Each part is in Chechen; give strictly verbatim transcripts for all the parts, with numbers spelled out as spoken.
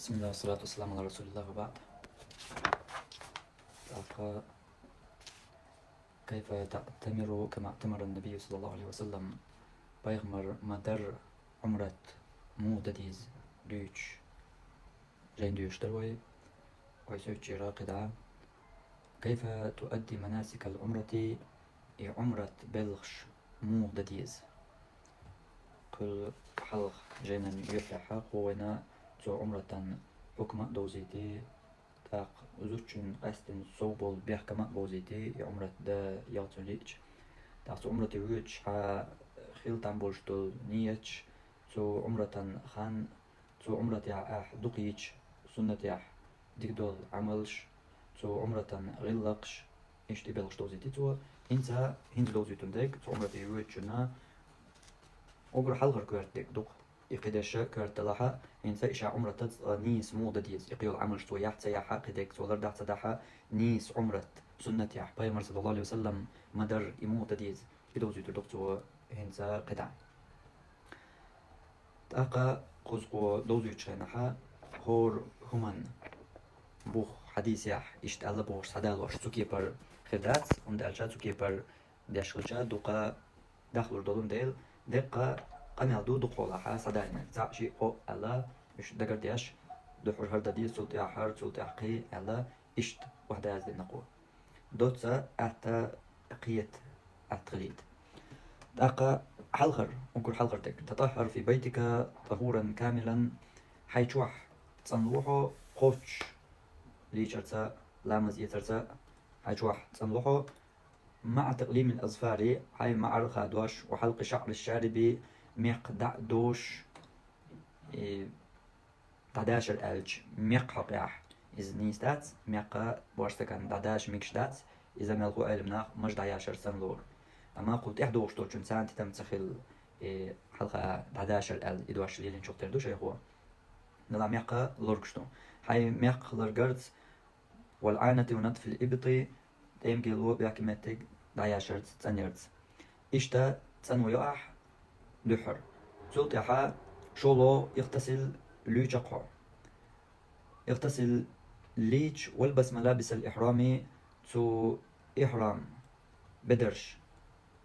بسم الله والصلاة والسلام على رسول الله وبعد. ТӀаккха كيف تعتمر كما اعتمر النبي صلى الله عليه وسلم. Пайхамара ма дарра Ӏумрат муха дан деза дуьйцуш, жайн дуьйцуш дара вай. Вай суьйцучера кхидӀа. كيف تؤدي مناسك العمرة, и Ӏумрат белхаш муха дан деза. Кхуьлу хьалха жайнан юьхь тӀехь кхо вайна цу Ӏумратан хьукма а довзийти, тӀаккха зудчун къаьстина сов болу бехкам а бовзийти, и Ӏумрат дан ялцун лиъча. ТӀаккха цу Ӏумрате воьдуш хьан хила там болуш долу нияташ, цу Ӏумратан хан, цу Ӏумратехь ахь дукха йича суннатехь дика долу Ӏамалш, цу Ӏумратан гӀиллакхаш, иштта и белхаш довзийти цо. ХӀинца, хӀинца довзуьйтун дерг, цу Ӏумрате воьдучунна уггар хьалхара коьрта дерг ду-кх. И кхидерш коьрта далахь а, хӀинца и ша Ӏумратаца нийса муха дан деза. И кхийолу Ӏамалш цо яхь а ца яхь а, кхидерг цо лардахь а ца дахь а, нийса Ӏумрат суннатехь, Пайхамара саллаллаху Ӏалайхи ва саллам ма дарра и муха дан деза. И довзуьйтур ду-кх цо хӀинца кхидӀа. ТӀаккха кхуза кхо довзуьйтуш хенахь, хӀора хӀуманна бух хьадисехь иштта аьлла бохуш схьадалош цу кепара хир дац, хӀунда аьлча цу кепара деш хилча дукха дахлур долун дела, деккха къамел ду дукхахьолахь схьадалийнарг, цхьаъ, шиъ, кхоъ аьлла, уьш дагардеш, дуьххьара хӀара дан деза, цул тӀаьхьа хӀара, цул тӀаьхьа кхин аьлла, иштта охьадаза дина кхо. Доцца атта кхета, атта хилийта. ТӀаккха хьалхара, уггар хьалхара дерг: تطهر في بيتك طهورا كاملا, хьайн чохь цӀанло хьо кхоччуш лийчарца, ламаз эцарца, хьайн чохь цӀанло хьо, مع تقليم الأظفار, хьайн маӀар хадош, وحلق شعر الشارب, мекх дӀа а дошуш, и дӀадашар аьлча, мекх хьокъехь иза нийса дац, мекх божарстагана дӀадашар мегаш дац, иза мелхо Ӏеламнах маж дӀаяшар санна лору. Амма кху тӀехь дохуш долчун царна тидам ца хилла, и хьалха дӀадашар аьлла, и дош лелийначух тера ду шайхо. Нала мекх лоргуш ду. Хьайн мекх ларгарца, والعانة ونتف الإبط, тӀеман гело, бехке меттиг дӀаяшарца, цӀанъярца. Иштта цӀанво йо ахь дуьххьара. Цул тӀаьхьа шолгӀа اغتسل, луьйча-кх хьо. اغتسل, лийча, والبس ملابس الإحرام, цу ихьрам бедарш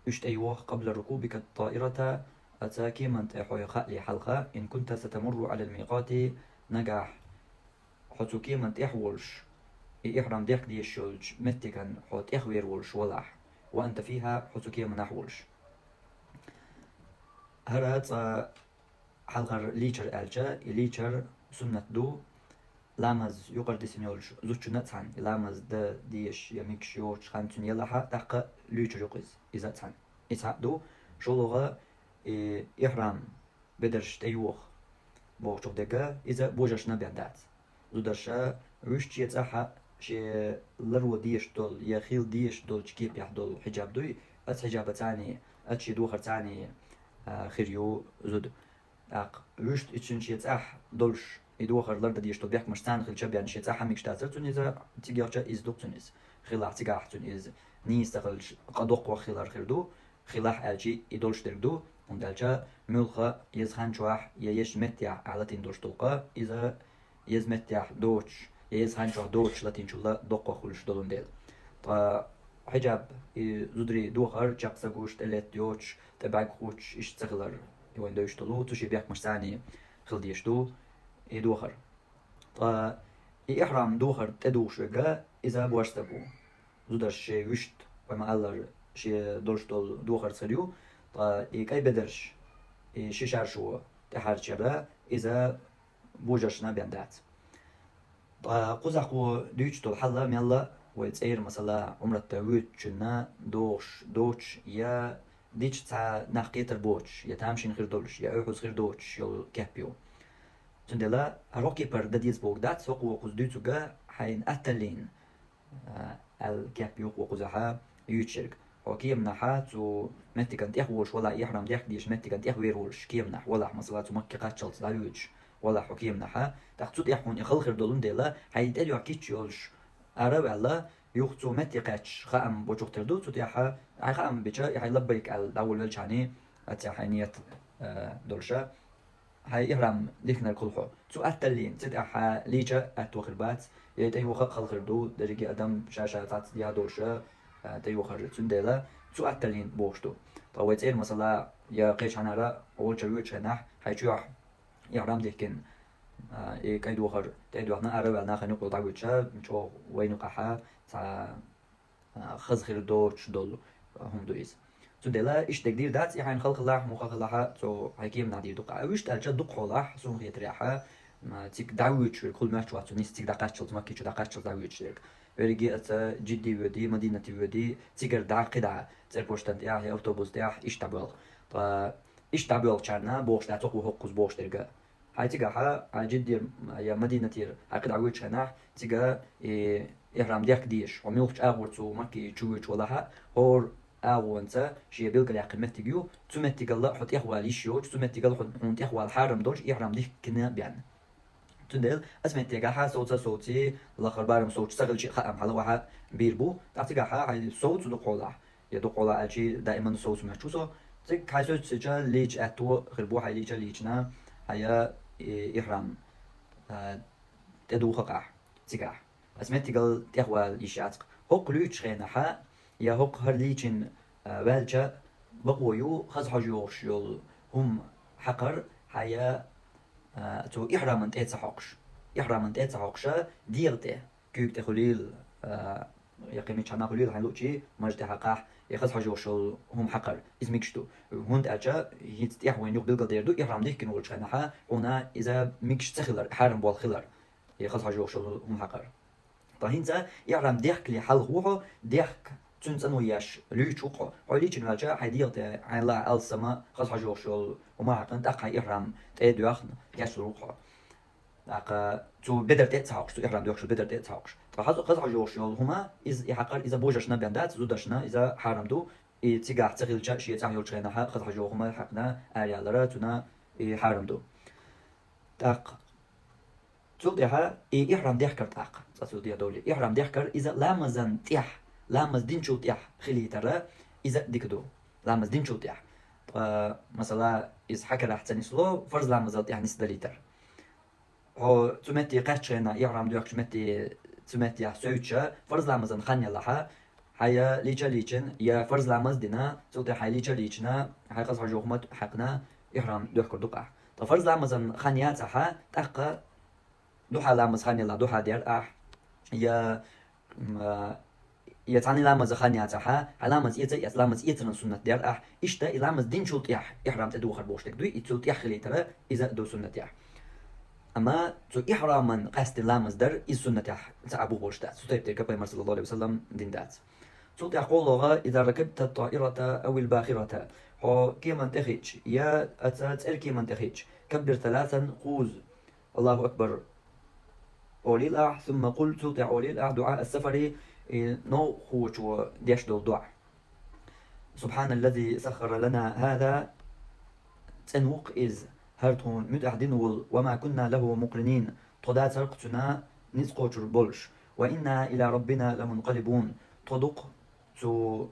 уьш тӀейоха, قبل ركوبك الطائرة, оцу кеман тӀе хьо хаале хьалха, إن كنت ستمر على الميقات, нагахь хьо цу кеман тӀехь волуш, и ихьрам дехка дезаш йолчу меттиган хьо тӀехвер волуш валахь, وأنت فيها, хьо цу кеманахь волуш. ХӀара цкъа хьалхара лийчар аьлча, и лийчар суннат ду, ламаз юкъара дисина йолчу зудчунна а цхьаьна, и ламаз дан дезаш я мегаш йоцуш хан цуьнан елахь а, тӀаккха луьйчур ю-кх иза, иза а цхьаьна. И цхьаъ ду, шолгӀа, и ихьрам бедарш тӀейоха бохучух дерг, иза божаршна бен дац. Зударша вуьшта шен цӀахь а, шен ларво дезаш долу я хила дезаш долчу кепехь долу хьиджаб дуй, оцу хьиджабаца а, оцу шен дохарца а, а, хир ю зуда. ТӀаккха вуьшта и цуьнан шен цӀахь долуш, и дохар лардан дезаш долу бехкамаш царна хилча бен шен цӀахь а мегаш дацара цуьнан иза, цигахь а иза ду-кх цуьнан иза. Хилахь цигахь цуьнан иза нийса ца хилча, къа доккхох хилар хир ду, хилахь аьлча и долуш дерг ду, хӀунда аьлча муьлхха еза хан чохь я езачу меттехь ахь латийна долуш долу къа, иза еза меттехь доцуш, я еза хан чохь доцуш латийначул доккхох хуьлуш долун дела. Ткъа хьиджаб, и зударийн дохар чекх ца гуш, тӀелетта йоцуш, тӀе бӀаьрг кхуьучуш, иштта ца хилар, и вайн девзаш долу, цу шен бехкамашца а хила дезаш ду и дохар. Ткъа и ихьрам дохар тӀедухуш верг, иза божарстаг ву. Зударша шен вуьшта, вай ма-аллара, шен долуш долу дохарца хир ю, ткъа и кӀай бедарш, и ши шаршу тӀехьарчара, иза божаршна бен дац. Ткъа кхузахь кхо дуьйцуш долу хьал мелла а вай цӀера, масала, Ӏумрат дан воьдучунна догӀуш доцуш, я дича цхьа нах кхетар боцуш, я тамашийна хир долуш, я оьхьаз хир доцуш йолу кеп ю. Цундела хӀара хӀокху кепара дан деза бохург дац, хӀокхо кхуза дуьйцург хьайна атталлин, а, аьлла кеп ю кхузахь юьйцуш ерг. Хьо кеманахь цу меттиган тӀехь волуш валахь, ихьрам дехка дезаш меттиган тӀехь вер волуш кеманахь валахь, масала, цу Макке кхаччалц дӀавоьдуш валахь хьо кеманахь, тӀаккха цу тӀехь хьуна и хала хир долун дела, хьайн тӀедоьгӀна кийча йолуш ара а ваьлла, юха цу метте кхаьчча хаам бочух тера ду, цу тӀехь хьайн хаам бича, и хьайн лаббайк аьлла дӀаволавелчахьана, оццехь хьайн ният, а, долуша, хьай ихьрам дихкинарг хул хьо. Цу атталлин, цу тӀехьа лийча аьттув хир бац, е тӀейоха а хала хир ду, дерриге адам ша-ша цхьацца дӀадолуш, а, тӀейохар. Цундела цу атталлин бохуш ду. Ткъа вай цӀера, масала, я кхечанара гӀолча воьдучу хенахь, хьайн чоьхьа ихьрам дихкина, а, и кӀайдохар тӀе а доьхна, ара а ваьлла, нахана юкъа дӀавоьдуш, чӀогӀа вайна юкъахьа цхьа а, хаза хир доцуш долу, а, хӀума ду иза. Цундела иштта дерг дийр дац, и хьайна хала хилахь, муха хилахь, цо хьайн кеманахь дийр ду-кх. А вуьшта аьлча, дукха хьолахь, суна хетарехь, м, цига дӀавоьдуш верг хӀума моьттуш вац цунна, цига дӀакхаччалц, Макки чу дӀакхаччалц дӀавоьдуш дерг. Верриге а ца Джидде воьдий, Мадинате воьдий, цигара дӀа кхидӀа цӀерпоштан тӀехь я автобус тӀехь иштта дӀабоьлху. Ткъа иштта дӀабоьлхучарна бохуш дац хӀокхо хӀокхуза бохуш дерг а. Хьайн цигахьа, хьайн Джиддера я Мадинатера хьайн кхидӀа воьдучу хенахь, цига и ихьрам дехка дезаш, хьо муьлхачу агӀор цу Макки чу воьдуш валахь а, хӀора агӀонца шен билгалъяьккхина меттиг ю, цу меттигалла хьо тӀехвала йиш йоцуш, цу меттигалла хьо, хьуна тӀехвала хьарам долуш ихьрам дихкина бен. Цундела аса меттигахьа совца а совций, лахара барам совцуш ца хилча а, хаам хьала охьа бийр бу, тӀаккха цигахьа хьайн совцу дукха хьолахь. Я дукха хьолахь аьлчи, даиман совцу моьттуш ву со. Цига хьайн соьцуча лийча аьттув хир бу, хьайн лийча а лийчина, хьайн, э, ихьрам, а, тӀедуху-кх ахь цигахь. Аса меттигал тӀехвала йиш яц-кх. ХӀокху луьйчу хенахьа, я хӀокху хӀара лийчина, а, ваьлча, бакъо ю хаза хьожа йогӀуш йолу хӀума хьакхар, хьайн, а, цу ихьраман тӀе ца хьокхуш. Ихьраман тӀе ца хьокхуша, дегӀан тӀе, куьйга тӀе хуьлийла, а, я кхин мичхьана хуьлийла хьайн луъучий, маж тӀе хьакхахь, я хаза хьожа йогӀуш йолу хӀума хьакхар. Иза мегаш ду. ХӀунда аьлча хӀинца тӀехь вайна юха билгалдер ду, ихьрам дихкина волчу хенахьа, хьуна иза мегаш ца хилар, хьарам болу хилар. Я хаза хьожа йогӀуш йолу хӀума хьакхар. Ткъа хӀинца ихьрам дехкале хьалха ву хьо, дехка цуьнан цӀано еш луьйчу ву хьо. Хьо лийчина ваьлча, хьайн дегӀан тӀе хьайна лаахь алсама, хаза хьожа йогӀуш йолу хӀума хьаькхна, тӀаккха хьайн ихьрам тӀе а доьхна, кечлур ву хьо. ТӀаккха цу бедар тӀе а ца хьокхуш, цу ихьрам доьхкучу бедар тӀе а ца хьокхуш. Ткъа хаза, хаза хьожа йогӀуш йолу хӀума, иза и хьакхар, иза божаршна бен дац, зударшна иза хьарам ду, и цигахь ца хилча, шен цӀахь йолчу хенахьа хаза хьожа йогӀу хӀума хьаькхна, араялара цунна и хьарам ду. ТӀаккха цул тӀаьхьа и ихьрам дехкар тӀаккха, цкъа цул тӀаьхьа довлий. Ихьрам дехкар иза ламазан тӀехь, ламаз динчул тӀехь хилийтара, иза дика ду. Ламаз динчул тӀехь. Ткъа, масала, иза хьакарахь ца нисло, фарз ламазал тӀехь нисдалийтар. Хьо цу метте кхаьччу хенахь, ихьрам доьхкучу метте, цу меттехь севцча, фарз ламазан хан ялахьа, хьайн лийча а лийчина, я фарз ламаз а дина, цул тӀаьхьа хьайн лийча а лийчина, хьайн хаза хьожа йогӀу хӀума хьаькхна, ихьрам доьхкур ду-кх ахь. Ткъа фарз ламазан хан яцахьа, тӀаккха духьа ламаз хан ялахь духьа дер ахь, я, м, а, я цхьана ламазан хан яцахьа, хьайн ламаз эца а эцна, ламаз эцаран суннат дер ахь. Иштта и ламаз динчул тӀехь ихьрам тӀедухар бохуш дерг дуй, и цул тӀехь хилийтара, иза а ду суннатехь. Амма цу ихьраман къаьсттина ламаз дар, иза суннатехь ца Ӏа бу болуш дац. Цу тайпа дерг Пайхамар, саллаллаху Ӏалайхи ва саллам, дина дац. Цул тӀаьхьа кхоалгӀа: «إذا ركبت الطائرة أو الباخرة». Хьо кеман тӀе хиъча, я аца цӀера кеман тӀе хиъча, «كبر ثلاثا», кхузза «الله أكبر» олийла ахь, «ثم قل», цул тӀаьхьа олийла ахь, «دعاء السفر», и новкъахочо деш долу доӀа. «سبحان الذي سخر لنا هذا», цӀена ву-кх иза, хӀара тхуна муьтӀахь дина волу, «وما كنا له مقرنين», тхо дацара-кх цуьнан ницкъ кхочур болуш, «وإنا إلى ربنا لمنقلبون», тхо ду-кх цу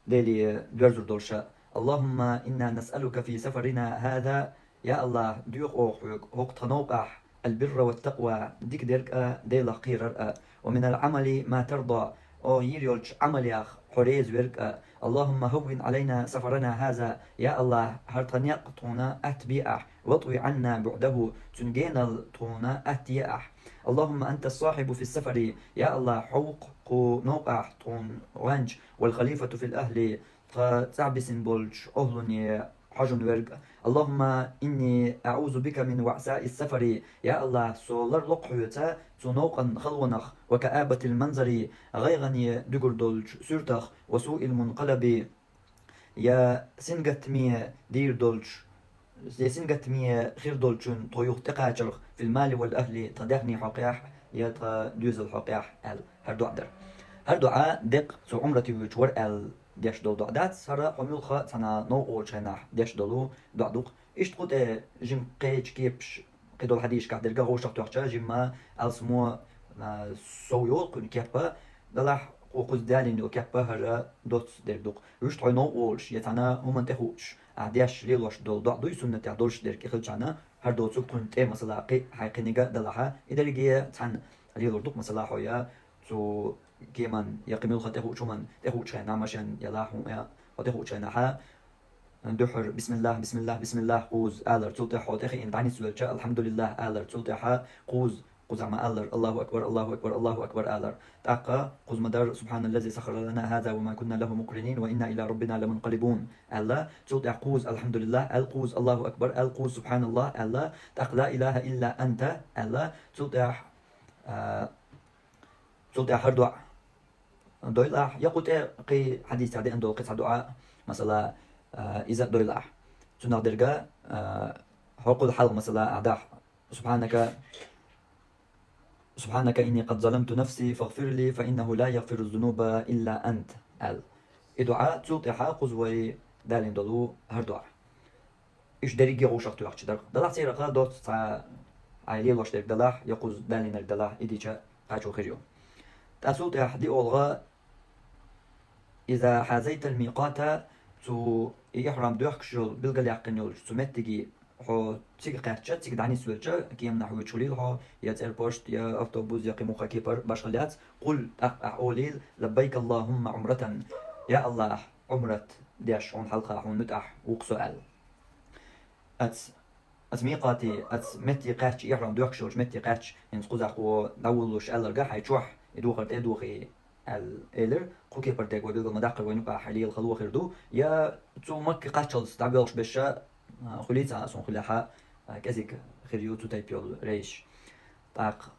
Деле доьрзур долуша. «اللهم إنا نسألك في سفرنا هذا», я АллахӀ, доьху оха хьоьга хӀокху тхан новкъахь, «البر والتقوى», дика дерг а, Делах кхерар а, «ومن العمل ما ترضى», оха йийр йолчу Ӏамалех хьо реза верг а. «اللهم هون علينا سفرنا هذا», я АллахӀ, хӀара тхан некъ тхуна атта бе ахь, «واطو عنا بعده», цуьнан генал тхуна атта е ахь. «اللهم أنت الصاحب في السفر», я АллахӀ, хьо ву-кх кху новкъахь тхуна гӀоьнча, «والخليفة في الأهل», тхан цӀахь бисина болчу охӀлане хьожун верг а. «اللهم إني أعوذ بك من وعثاء السفر», я АллахӀ, со ларло-кх хьоьца цу новкъан халонах, «وكآبة المنظر», гӀайгӀане дуьгур долчу суьртах, «وسوء المنقلب», я сингаттаме дийр долчу, я сингаттаме хир долчун тхо юха тӀекхачарх, «في المال والأهل», тхан даьхни хьокъехь, я тхан доьзал хьокъехь, аьлла, хӀара доӀа дара. ХӀара доӀа деккъа цу Ӏумрате воьдуш вара аьлла деш долу доӀа дац, хӀара хьо муьлхха а цхьана новкъа волчу хенахь деш долу доӀа ду-кх. Иштта кху тӀе жимма кхечу кепаш, кхидолу хьадисашкахь дерг а вовшах тоьхча, жимма алсамо, а, сов йолу кхуьнан кеп а, делахь кху кхуза далийна йолу кеп а хӀара доцца дерг ду-кх. Вуьшта хьо новкъа волуш, я цхьана хӀуманна тӀе хууш, ахь деш лелош долу доӀа дуй суннатехь долуш дерг и хилчахьана, хӀара доцург кхуьнан тӀе, масала, кхин а хьайн кхиниг а далахь, и дерриге цхьаьна лелор ду-кх, масала, хьо я цу кеман, я кхин муьлхха тӀехуучу хӀуман тӀехуучу хенахь, машен ялахь хьуна, я хьо тӀехуучу хенахь, дуьххьара «Бисмиллах, бисмиллах, бисмиллах» кхузза алар, цул тӀаьхьа хьо тӀехиъна дӀанисвелча «Алхьамдулиллах» алар, цул тӀаьхьа кхузза, кхузахь ма-аллара «Аллаху акбар, Аллаху акбар, Аллаху акбар» алар. ТӀаккха кхузза ма-дарра «Субхьаналлази саххара лана хаза ва ма кунна лаху мукъринин ва инна иля раббина ламункъалибун» аьлла, цул тӀаьхьа кхузза «Алхьамдулиллах» аьлла, кхузза «Аллаху акбар» аьлла, кхузза «Субхьаналлах» аьлла, тӀаккха «Ла илаха илля анта» аьлла, цул тӀаьхьа, а, цул тӀаьхьа хӀара доӀа дойла ахь, я кху тӀе кхин хьадисехь деана долу кхин цхьа доӀа, масала, а, иза а дойла ахь. Цунах дерг, а, хьо кхул хьалха, масала, ахь дахь: «Субхьанака, субхьанака инни къад заламту нафси, фагъфирли, фа иннаху ла ягъфиру зунуба илля ант», аьлла. И доӀа, цул тӀаьхьа кхузза вай далийна долу хӀара доӀа. Уьш дерриге гӀовшах тоьхча дара. Далахь церах доцца цхьа, хьайн лелош дерг далахь, я кхузза далийнарг далахь, и дича кхачо хир ю. ТӀаккха цул тӀаьхьа диъолгӀа: «Иза хьазайтал микъата», цу и ихьрам доьхкуш йолу, билгалъяьккхина йолчу цу меттиге хьо цига кхаьчча, цига дӀанисвелча, кеманахь воьдуш хуьлийла хьо, я цӀерпошт, я автобус, я кхин муьлхха кепара, башхалла яц, кхул, тӀаккха ахь олийла: «Лаббайк Аллахумма Ӏумратан», я АллахӀ, Ӏумрат деш хьуна хьалха, хьуна муьтӀахь ву-кх со аьлла. Аца, аца микъате, аца метте кхаьчча, ихьрам доьхкуш йолчу метте кхаьчча, хӀинца кхузахь хьо дӀавуллуш аьлларг, хьайн чохь и духар тӀе а дохий аьлла элира. Кху кепара дерг вай билгал ма-даккхара, вайна юкъахь лела хало хир ду. Я цу Макка кхаччалц дӀабоьлхуш берш а, а, хуьлий цхьа а, суна хуьлехь а, а, кӀезиг хир ю цу тайпа йолу рейсаш. ТӀаккха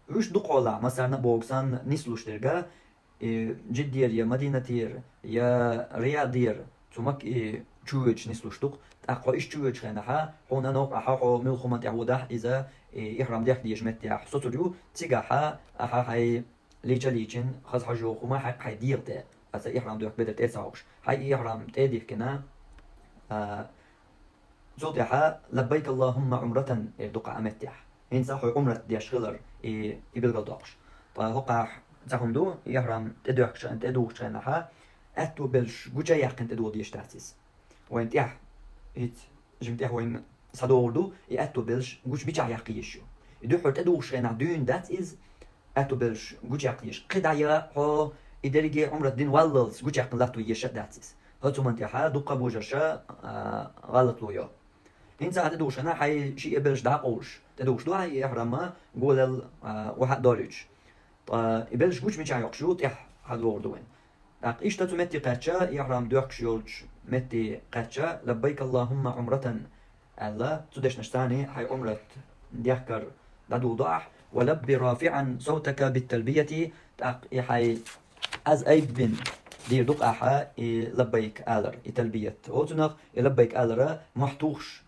уьш дукхахьолахь, массарна а бохург санна, нислуш дерг, и Джиддера я Мадинатера, я Риядера, цу Макка и чу воьдуш нислуш ду-кх. ТӀаккха хьо иштта чу воьдучу хенахь, хьуна новкъахь хьо муьлхха хӀуманна тӀехь водахь, иза и ихьрам дехка дезачу меттехь соцур ю, цигахь ахьа хьайн лийча а лийчина, хаза хьожа йогӀу хӀума хьаькхна хьайн дегӀа тӀе, аса ихьрам доьхку бедар тӀе а ца хьокхуш. Хьайн и ихьрам тӀе а дихкина, а, цул тӀаьхьа «Лаббайк Аллахумма Ӏумратан» эр ду-кх ахь меттехь. ХӀинца хьо Ӏумрат деш хилар и, и билгалдоккхуш. Ткъа хӀокхахь цхьа хӀума ду, ихьрам тӀедоьхкуш, тӀедухучу хенахь, аьтто белш гуча а яьккхина тӀедуха дезаш дац иза. Вайна тӀехь, хӀинца жима тӀехь вайна схьадогӀур ду, и аьтто белш гуча мичахь яккха езаш ю. И дуьххьара тӀедухучу хенахь дуьйна дац иза, аьтто белш гучаяккха езаш. КхидӀа я хьо и дерриге Ӏумрат дина валлалц гучаяккхина латто езаш а дац иза. ХӀинца хӀуманна тӀехь дуккха а божарша, а, гӀалатло йо. ХӀинца ахь тӀедухуш хенахь, хьайн шиъ белш дӀа а къовлуш, тӀедухуш ду ахь и ихьрам, голел, а, охьа а долуьйтуш. Ткъа и белш гуча мичахь йоккхуш ю, тӀехь хьадогӀур ду вайна. ТӀаккха иштта цу метте кхаьчча, ихьрам доьхкуш йолчу метте кхаьчча, «Лаббайк Аллахумма Ӏумратан» аьлла, цу дешнаш царний хьайн Ӏумрат дехкар дӀадуладо ахь: «Ва лабби рафиӀан савтака битталбияти», тӀаккха и хьайн аз айббина дийр ду-кх ахьа и «Лаббайк» алар, и талбият. Оцунах и «Лаббайк» алара мохь тухуш,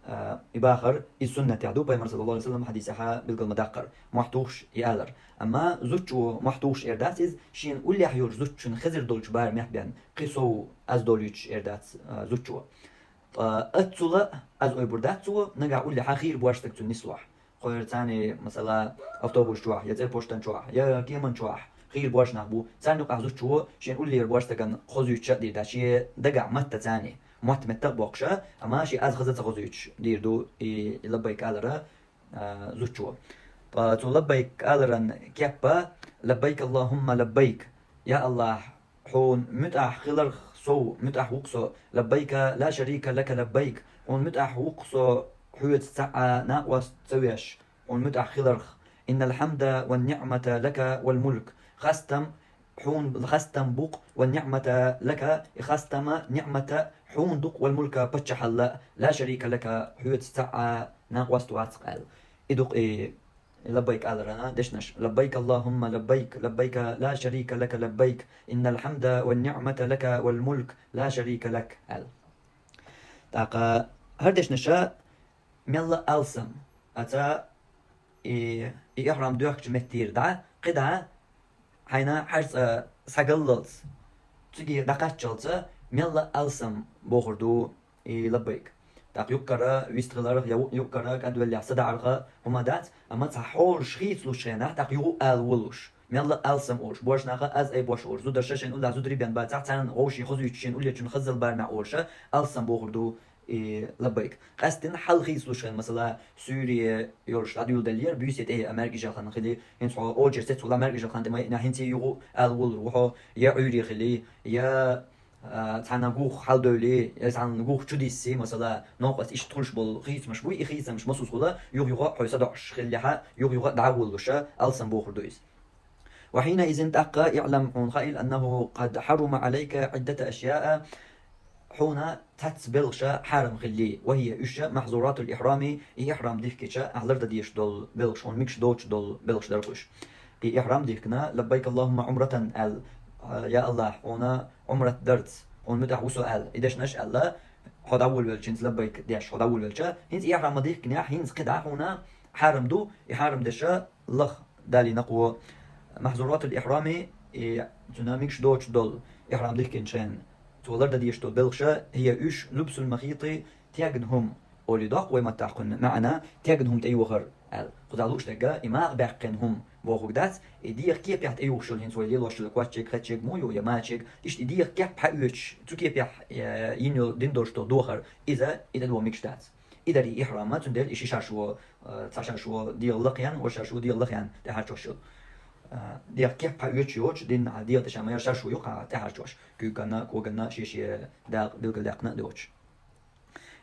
а, и бахар, иза суннатехь ду, Пайхамар, саллаллаху Ӏалайхи ва саллам, хьадисехь билгал ма-даккхара, мохь тухуш и алар. Амма зудчо мохь тухуш эр дац иза, шена уллехь йолчу зудчун хезар долчу барамехь бен, кхин сов аз долуьйтуш эр дац, а, зудчо. Ткъа аццул а аз ойбур дац цо, нагахь уллехь хийра бош стаг цунна нислохь. Кхуьйра царний, масала, автобус чохь, я цӀерпоштан чохь, я кеман чохь хийра бош нах бу. Царна юкъахь зудчо шена уллера бош стагана хозуьйтуш а дийр дац, шен дагахь матта царний. Мотт меттах а боккхуш, амма шен аз хаза ца хозуьйтуш дийр ду и «Лаббайк» алара, а, зудчо. Ткъа цу «Лаббайк» аларан кеппа: «Лаббайк Аллахумма лаббайк». Я АллахӀ, хьуна муьтӀахь хиларх сов муьтӀахь ву-кх со. «Лаббайка ла шарика лака лаббайк». Хьуна муьтӀахь ву-кх со, хьоьца цхьа а накъост ца веш, хьуна муьтӀахь хиларх. «Иннал хьамда ван ниӀмата лака вал мулк». Хастам хьуна, хастам бу-кх, «ван ниӀмата лака», и хастама, ниӀмата хьуна ду-кх, «вал мулка», паччахьалла, «ла шарика лака», хьоьца цхьа а накъост вац-кх аьлла. И ду-кх и «Лаббайк» алара дешнаш: «Лаббайк Аллахумма лаббайк, лаббайка ла шарика лака лаббайк, иннал хьамда ван ниӀмата лака вал мулк, ла шарика лак», аьлла. ТӀаккха хӀара дешнаша мелла алсам, аца и, и ихьрам доьхкучу меттера дӀа, кхидӀа хьайна хьаьрца схьагаллалц, цига дӀакхаччалца мелла алсам бохур ду и «Лаббайк». ТӀаккха юккъара вистхиларх я ю-, юккъара кӀадвеллехь садаӀарха хӀума дац, амма цхьа хьолаш хийцалучу хенахь, тӀаккха юха ала волуш, мелла алсам олуш, бош наха аз ай бош олуш, зударша шайн уллехь зударий бен бацахь, царна гӀовший хозуьйтуш шен уллечун хаззал барамехь олуша, алсам бохур ду и лаббайк. Къаьстина хьал хийцалуш хилча, масала, суьйре йолуш дӀадуьйладеллера, буьйса тӀе а маьркӀажа хан хили, хӀинца хьо очередь сецвала маьркӀажа хан тӀе ма йиъна, хӀинца юха ала волур ву хьо, я Ӏуьйре хили, я, а, цхьана гух хьалдевли, я цхьана гух чу дисси, масала, новкъост иштта хуьлуш болу хийцамаш буй, и хийцамаш масазза хуьла, юха-юха хьо садоӀуш хиллехьа, юха-юха дӀа а воллуша, алсам бохур ду иза. وحينئذ, тӀаккха, اعلم, хьуна хаийла, أنه قد حرم عليك عدة أشياء, хьуна цхьацца белхаша хьарам хилли, وهي, уьш محظورات الإحرام, и ихьрам дихкича ахь лардан дезаш долу белхаш, хьуна мегаш доцуш долу белхаш дара уьш. И ихьрам дихкина, لبيك اللهم عمرة аьлла, я АллахӀ, хьуна Ӏумрат дарца, хьуна муьтӀахь ву со аьлла, и дешнаш аьлла, хьо дӀаволавелча, хӀинца лаббайк деш, хьо дӀаволавелча, хӀинца ихьрам ма дихкинехь, хӀинца кхидӀа хьуна хьарам ду, и хьарам деша лаха Далла накъо. محظورات الإحرام, и цуьнан мегаш доцуш долу, ихьрам дихкинчу хенахь, цо лардан дезаш долу белхаша, هي уьш لبس المخيط, тегна хӀума, олий доккху вай маттахь кхунна маьӀна, тегна хӀума тӀеюхар аьлла. Кхузахь лууш дерг, и маха баьккхина хӀума бохург дац, и дегӀан кепехь тӀеюхуш йолу, хӀинца вай лелош йолу коччиг, хаччиг муха ю, я мачиг, иштта и дегӀан кеп хьаоьцуш, цу кепехь, э, йина йолу, дина долуш долу дохар, иза и тӀедогӀу мегаш дац. И дара и ихьрам, цундела и ши шаршо, э, цхьа шаршо дегӀан лакхенна, вай шаршо дегӀан лакхенна тӀехьарчош йолу. Э, дегӀан кеп хьаоьцуш йоцуш, дина хьан дегӀан тӀе ша ма яра шаршо ю хьан тӀехьарчош, куьйгана, коганна, шен-шен дакъа билгалдаьккхина а доцуш.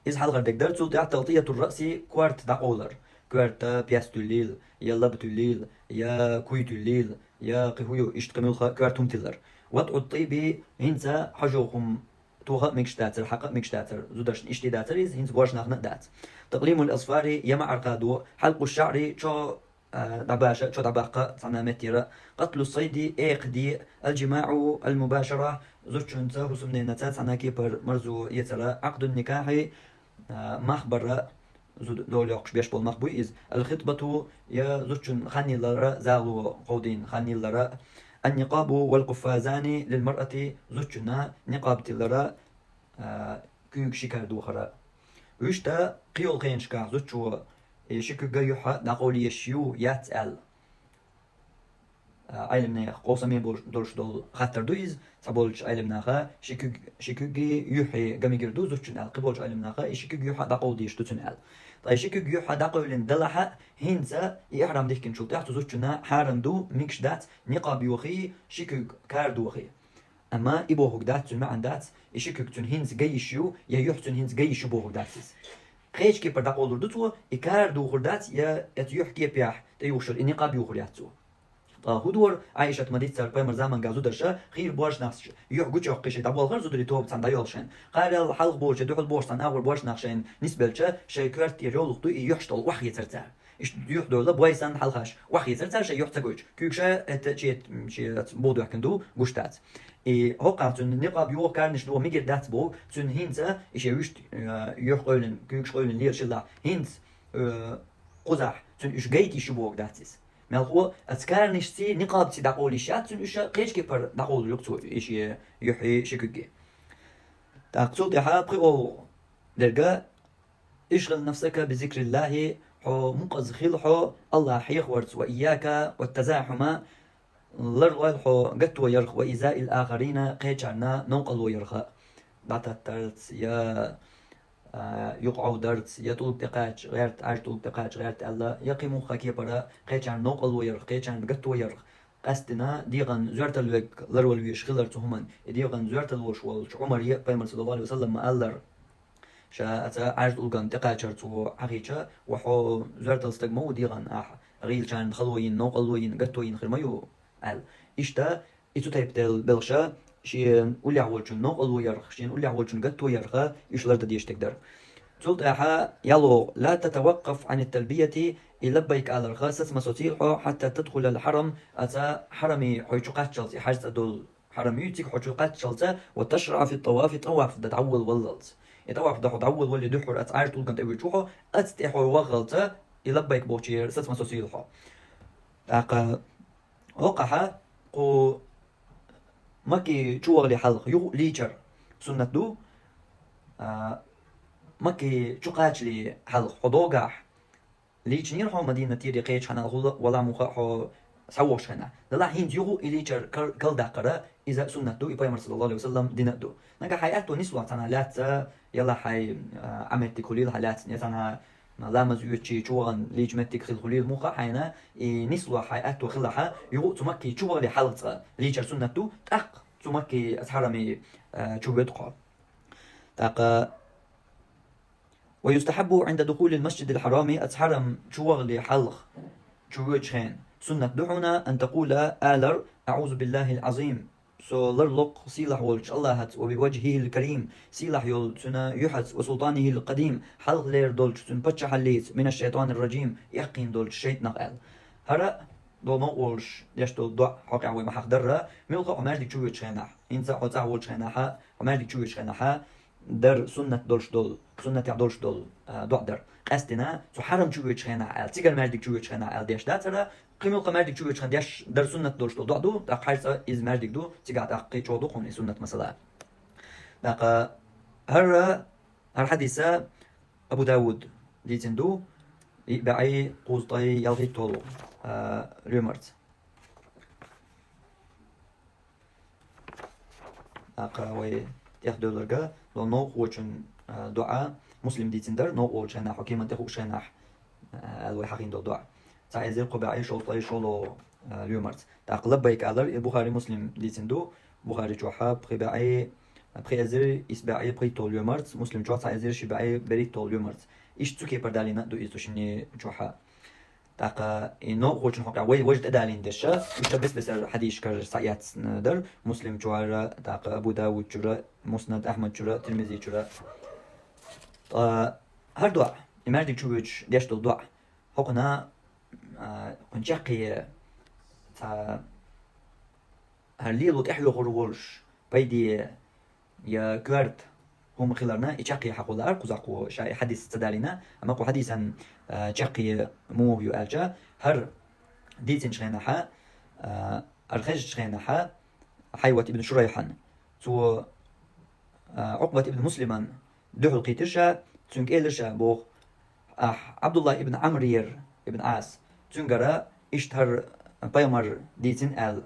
Иза хьалхара дерг дара, цул тӀаьхьа تغطية الرأس, корта дӀакъовлар. Корта пес туьллийла, я лаба туьллийла, я куй туьллийла, я кхин хӀун ю, иштта кхин муьлхха а корта хӀума тиллар. وضع الطيب, хӀинца хьожа хӀума тоха а мегаш дацара, хьакха а мегаш дацара, зударшна иштта дацара иза, хӀинца божаршна а дац. تقليم الأظفار, я маӀарха до, حلق الشعر, чо, а, дӀабаша, чо дӀабаккха цхьана меттера, قتل الصيد, экха де, الجماع, المباشرة, зудчуьнца, хӀусамненаца цхьана кепара марзо эцара, عقد النكاح, а, мах бара, зуда дола йоккхуш беш болу мах буй иза, الخطبة, я зудчун хан йиллара, зало кховдийна хан йиллара, النقاب والقفازان للمرأة, зудчунна никъаб тиллара, а, куьйга ши кара дохара. Вуьшта кхин йолу хенашкахь зудчо и ши куьг а юьхь а дӀакъовлаеш ю, яц аьлла. А, Ӏеламнех къовсаме болуш, долуш долу хаттар ду иза. Цхьаболчу Ӏеламнаха ши куьг, ши куьггий юьхьий ган мегар ду зудчун аьлла, кхиболчу Ӏеламнаха и ши куьг юьхь а дӀакъовла дезаш ду цуьнан аьлла. Ткъа и ши куьг юьхь а дӀакъовлина делахь а, хӀинца и ихьрам дихкинчул тӀаьхьа цу зудчунна хьарам ду, мегаш дац никъаб йохий, ши куьг кара дохий. Амма и бохург дац, цуьнан маьӀна дац, и ши куьг цуьнан хӀинца ган йиш ю, я юьхь цуьнан хӀинца ган йиш ю бохург дац иза. Кхечу кепара дӀакъовлур ду цо, и кара духур дац, я эцу юьхь кепехь тӀеюхуш йолу и никъаб юхур яц цо. Ткъа хӀун дора, Ӏайшат ма-дийццара, пайхамар заманга зударша хийра божаршна юьхь гучуйоккхуш, и дӀаболхара зударий тоба цхьаьна дӀайолуш хенахь. Кхарел хьалха болчу, дуьхьал болчу цхьана агӀор божаршна шайна нисбелча, шайн коьрта тӀера йовлакх ду и юьхьаш долу охьахецара цара. Иштта юьхь дойла, бой санна хьалхаш охьахецара цара шайн юьхь ца гойтуш. Куьйгаш а, это, чет, м, шен бух доьхкина ду, гуш дац. И хӀокхахь цуьнан никъаб йоху, каранаш доху мегар дац боху, цуьнан хӀинца и шен вуьшта, э, юьхь къевлина, куьйгаш къевлина лелаш хилахь, хӀинца, э, кхузахь цуьнан уьш гайта йиш ю бохург дац иза. Мелхо, оцу каранашций, никъабций дӀакъовла йиш яц цуьнан уьш, кхечу кепара дӀакъовлур ю-кх цо и шен юьхьий, ши куьггий. ТӀаккха цул тӀаьхьа пхи олу дерг: اشغل نفسك بذكر الله, хьо мукъаза хила хьо АллахӀ хьехаварца, وإياك والتزاحم, ларлойла хьо гатто ярх, وإيذاء الآخرين, кхечарна новкъарло ярх. ДӀататтарца, я, а, юкъа Ӏовдарца, я тӀулг тӀекхача гӀерта, Ӏаьржа тӀулг тӀекхача гӀерта аьлла, я кхин муьлхха кепара кхечарна новкъарло ярх, кхечарна гатто ярх. Къаьсттина дегӀан зоьртал верг ларвала везаш хилар цу хӀуманна. И дегӀан зоьртал волуш волчу Ӏумаре пайхамар, саллаллаху Ӏалайхи ва саллам, ма-аллара: «Ша аца Ӏаьржа тӀулгана тӀекхачар цо хьахийча, ва хьо зоьртал стаг ма ву дегӀан, ахь гӀийлачарна хало йина, новкъарло йина, гатто йина хир ма ю», – аьлла. Иштта, и цу тайпа делла белхаша, шен уллехь волчун новкъарло ярх, шен уллехь волчун гатто ярх, уьш лардан дезаш дерг дара. Цул тӀаьхьа яло: «لا تتوقف عن التلبية», и лаббайк аларх саца ма социйла хьо, «حتى تدخل الحرم», аца хьараме хьо чу кхаччалц, и хьаьж цӀа долу хьарам ю, цига хьо чу кхаччалц, «وتشرع في الطواف», тӀаваф дан дӀаволаваллалц. И тӀаваф дан хьо дӀаволавалале дуьххьара аца Ӏаьржа тӀулгана тӀе воьдучу хьо, аца тӀе хьо вагӀалц, и лаббайк бохучеран саца ма социйла хьо. ТӀаккха хӀокхахь кху Макке чу вахале хьалха юха лийчар суннат ду. А, Макке чу кхачале хьалха хьо догахь лийчинера хьо Мадинатера я кхечу хьанал хула вала муха хьо схьавогӀуш хенахь. Делахь хӀинца юха и лийчар кал-, калдаккхара, иза суннат ду, и пайхамар, саллаллаху Ӏалайхи ва саллам, дина а ду. Нагахь хьайн аьтто нисло цхьана лаьцна, яла хьай, а, Ӏаметтиг хулийла хьа лаьцна, я цхьанхьа ламаз оьцучи чувагӀан лийча меттиг хила хулийла муха хьайна, и нисло хьай аьтто хилахьа, югӀу цу Макки чувагӀале хьалха цкъа лийчар суннат ду, тӀаккха цу Макки аз хьарами, а, чу веда кхо. ТӀаккха ويستحب عند دخول المسجد الحرام, аз хьарам чувагӀале хьалха чу воьдучу хен суннат ду хьуна, أن تقول, алар, أعوذ بالله العظيم, со ларлокх сийлахь волчу Аллахьаца, وبوجهه الكريم, сийлахь йолу цуьнан юьхьаца, وسلطانه القديم, хьалха лер долчу цуьнан паччахьаллица, من الشيطان الرجيم, эккхийна долчу шайтӀанах аьлла. ХӀара, дона новкъа волуш деш долу доӀа хьокъехь вай ма хьаха дарра, муьлхха а хьо маьждиг чу воьдучу хенахь, хӀинца а хьо цӀахь волчу хенахьа, хьо маьждиг чу воьдучу хенахьа, дар суннат долуш долу, суннатехь долуш долу, а, доӀа дар. Къаьстина, цу хьарам чу воьдучу хенахь аьлла, цигара маьждиг чу воьдучу хенахь аьлла деш дацара, кхин муьлхха маьждиг чу воьдучу хенахь деш дар суннат долуш долу доӀа ду, тӀаккха хьаьжца иза маьждиг ду, цигахь тӀаккха кхин чӀогӀа ду хьуна и суннат масала. ТӀаккха хӀара, хӀара хьадиса Абу Давуд дийцина ду, и баьӀий кхузткъе ялхитталгӀа, а, лоьмарца. ТӀаккха вай тӀехдевлларга, дона новкъа волчун, а, доӀа, Муслим дийцина дара, новкъа волчу хенахь, хьо кеман тӀе хууш хенахь, а, аьлла вай хьахийна долу доӀа. Цхьа эзар кхо баьӀий шовзткъе шолгӀа, а, лоьмарца. ТӀаккха лаббайк алар, и Бухари, Муслим дийцина ду, Бухари чохьа пхи баьӀий, пхи эзар исс баьӀий пхийтталгӀа лоьмарца, Муслим чохь цхьа эзар ши баьӀий берхӀитталгӀа лоьмарца. Иштта цу кепара далийна а ду иза цу шинна чохьа. ТӀаккха и новкъа волчун хьокъехь вай важа тӀедалийна дешша, иштта бес-бесара хьадисашкара схьаэцна дара, Муслим чуьра, тӀаккха Абу Давуд чуьра, Муснад Ахьмад чуьра, Тирмизи чуьра. Ткъа хӀара доӀа, и маьждиг чу воьдуш деш долу доӀа, хӀокхуна, а, кхуьнан чаккхе цхьа хӀара лело тӀехьоьхур волуш, пайде я коьрта хӀума хиларна, и чаккхе хьакхо лаар кхузахь кхо ша и хьадис ца далийна, амма кху хьадисан, а, чаккхе муха ю аьлча, хӀара дийцинчу хенахьа, а, хӀара хезачу хенахьа, Хьайват ибн Шурайхьан, цо, а, Ӏукъбат ибн Муслиман дуьхьал кхийтира ша, цуьнга элира ша боху: «Ахь Ӏабдулла ибн Ӏамр яра, ибн Ӏас, цуьнгара иштта хӀара пайхамар дийцина аьлла,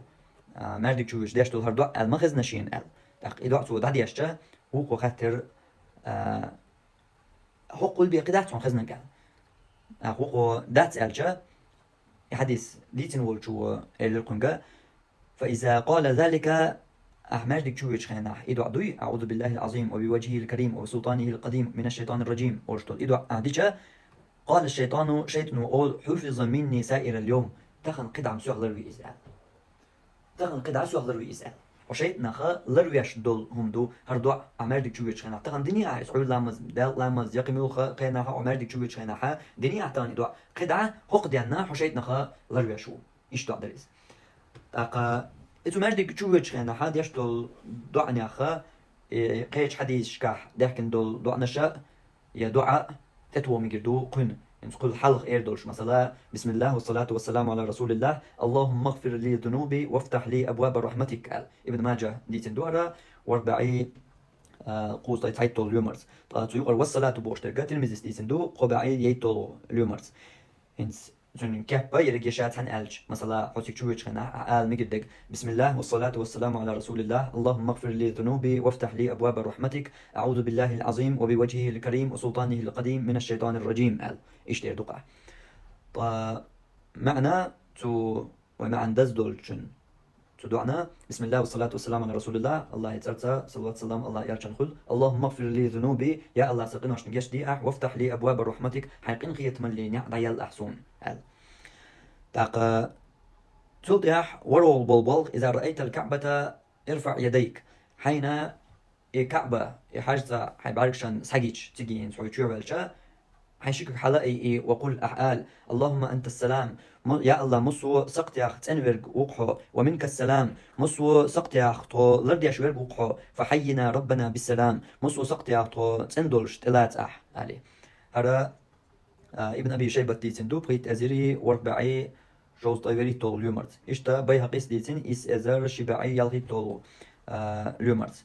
а, маьждиг чу вуьжуш деш долу хӀара доӀа аьлла ма хезна шена», – аьлла. ТӀаккха и доӀа цо дӀадешча, вукхо хаьттира, а: «ХӀокху гӀулбе кхин дац хьуна хезнарг?» – аьлла. ТӀаккха вукхо: «Дац», – аьлча, и хьадис дийцина волчо элира кхуьнга: «فإذا قال ذلك», ахь маьждиг чу вуьжучу хенахь, и доӀа дуй: «أعوذ بالله العظيم وبوجهه الكريم وبسلطانه القديم من الشيطان الرجيم», – олуш долу и доӀа ахь дича, «قال الشيطان», шайтано олу: «حفظ مني سائر اليوم», тахана кхидӀа-м соьх ларви иза аьлла. Тахана кхидӀа соьх ларви иза аьлла. Хьо шайтӀанах ларвеш долу хӀума ду, хӀара доӀа ахь маьждиг чу вуьжучу хенахь. Тахана дини ахь иза, Ӏуьйра ламаз, Делкъа ламаз, я кхин муьлхха хенахь, хьо маьждиг чу вуьжучу хенахь, дини ахь тахана и доӀа. КхидӀа хӀокху денна хьо шайтӀанах ларвеш ву. Иштта доӀа дара иза. ТӀаккха и цу маьждиг чу вуьжучу хенахь деш долу доӀанех, и кхечу хьадисашкахь даьхкина долу доӀанаш а, я доӀа а тӀетоха мегар ду кхуьнан. ХӀинца кхуьнан хьалха эр долуш, масала: «بسم الله والصلاة والسلام على رسول الله، اللهم اغفر لي ذنوبي وافتح لي أبواب رحمتك», – аьлла. Ибн Маджа дийцина ду хӀара, ворхӀ баьӀий, а, кхузткъе цхьайтталгӀа лоьмарца. Ткъа цу юкъара «والصلاة» бохуш дерг Тирмизис дийцина ду, кхо баьӀий ейтталгӀа лоьмарца. ХӀинца цуьнан кеп а ерриге ша цхьаьна аьлча, масала, хьо цига чу вуьжучу хенахь, ахь ала мегар дерг: «بسم الله والصلاة والسلام على رسول الله، اللهم اغفر لي ذنوبي وافتح لي أبواب رحمتك، أعوذ بالله العظيم وبوجهه الكريم وسلطانه القديم من الشيطان الرجيم», – аьлла. Иштта эр ду-кх ахь. Ткъа маьӀна цу, вай маьӀна даз долчун цу доӀана: «بسم الله والصلاة والسلام على رسول الله», Аллахьан цӀарца салават-салам Аллахьан элчанна хуьлда, «اللهم اغفر لي ذنوبي», я Аллахь, сан къиношна гечде ахь, «وافتح لي أبواب رحمتك», хьайн къинхетамаллин неӀ дӀаелла ахь суна, аьлла. ТӀаккха цул тӀаьхьа ворхӀалгӀа болу балх: «إذا رأيت الكعبة ارفع يديك». Хьайна и КаӀба, и хьаьжцӀа хьайн бӀаьргашна схьагича, цига хӀинца хьо чу ваьлча, хьайн ши куьг хьала а айъий, «وقل», ахь ала: «اللهم أنت السلام», ма-, я Аллахь, массо а сакътех цӀена верг ву-кх хьо, «ومنك السلام», массо а сакътех тхо лардеш верг ву-кх хьо, «فحينا ربنا بالسلام», массо а сакътех тхо цӀена долуш тӀелаца ахь, аьлла. ХӀара, а, Ибн Аби Шайбат дийцина ду, пхийтта эзари ворхӀ баьӀий шовзткъе вуьрхӀитталгӀа лоьмарца. Иштта Байхьакъис дийцина, исс эзар ши баьӀий ялхитталгӀа, а, лоьмарца.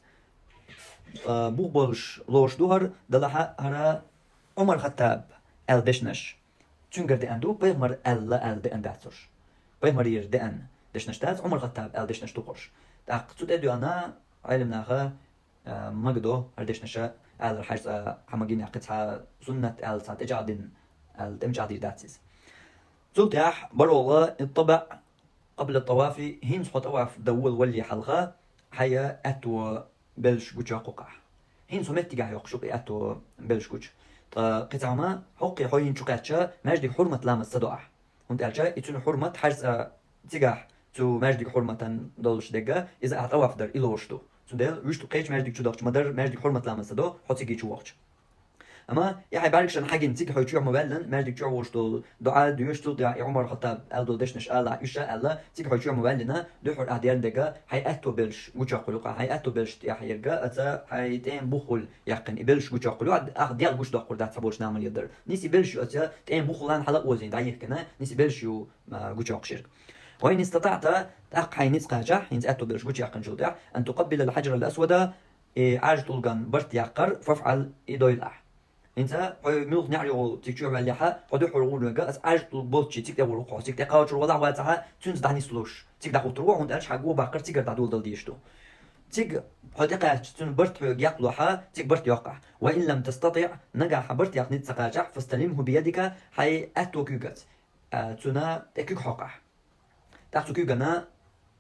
А, бух болуш лоруш ду хӀара, делахь а хӀара Ӏумар-Хаттаба аьлла дешнаш цуьнгара деана ду, пайхамара аьлла аьлла деана дац уьш. Пайхамарера деана дешнаш дац, Ӏумар-Хаттаба аьлла дешнаш ду-кх уьш. ТӀаккха цу тӀе а доьгӀна, Ӏелам наха, а, магадо хӀара дешнаш а Аьлар хьажцӀа хьамагина кхин цхьа суннат аьлла цхьа тӀечӀагӀдина, аьлла тӀемчӀагӀдийр дац иза. Цул тӀехьа барола итӀтабаӀ къабла тӀавафи, хӀинца хьо тӀаваф дан волавалале хьалха, хьай аьтто белш гуча кхукъахь. ХӀинца хьо меттигахь йоккхуш ю-кх и аьтто белш гуча. Ткъа кхин цхьа хӀума, хӀокхе хьо хӀинца чу кхаьчча, маьждиг хьурмат ламаз ца до ахь. ХӀунда аьлча и цуьнан хьурмат хьажцӀа цигахь, цу маьждиг хьурматан долуш дерг, иза ахь тӀаваф дар и лоруш ду. Цундела вуьшта кхечу маьждиг чу дахча ма-дарра, маьждиг хьурмат ламаз ца до хьо цига чу вахча. Амма и хьайн бӀаьргашна хьагина цига хьо чоьхьа ма ваьллина, маьждиг чу вогӀуш долу доӀа доьшуш, цул тӀаьхьа и Ӏумар-Хаттаба аьлла долу дешнаш ала ахь уьш а аьлла, цига хьо чоьхьа ма ваьллина, дуьххьара ахь дерна дерг хьайн аьтто белш гуча кхуьлу-кх, хьайн аьтто белш тӀехь ерг аца хьайн тӀема буххула яьккхина и белш гуча кхуьлу, ахь Даьла гуш доккхур дац цхьаболчу нахана дийр дар. Нийса и белш ю аца тӀема буххулан хьала а озийна дӀайихкина, нийса и белш ю, а, гуча йоккхуш ерг. وإن استطعت, тӀаккха хьайн ницкъ кхачахь, хӀинца аьтто белш гуча яьккхинчул тӀехьа, أن تقبل الحجر الأسود, и Ӏаьржа тӀулган барт яккхар, فافعل, и дойла ахь. ХӀинца хьо муьлха неӀарехула цига чоьхьа ваьллехьа, хьо дуьххьара гӀур вега, аса Ӏаьржа тӀулг болччи цига тӀе гӀур ву-кх хьо, цига тӀе кхачур валахь вацахьа, цуьнца дӀанислуш, цига дӀахӀуттур ву, хӀунда аьлча хьан го баккхар цигара дӀадоладала дезаш ду. Цига хьо тӀекхаьчча, цуьнан барт хьоьга яккхалохьа, цига барт йоккху ахь. وإن لم تستطع, нагахь хьан барт яккха ницкъ ца кхачахь, فاستلمه بيدك, хьайн аьтто куьйгаца, а, цуьнан тӀе куьг хьокху ахь. ТӀаккха цу куьйгана,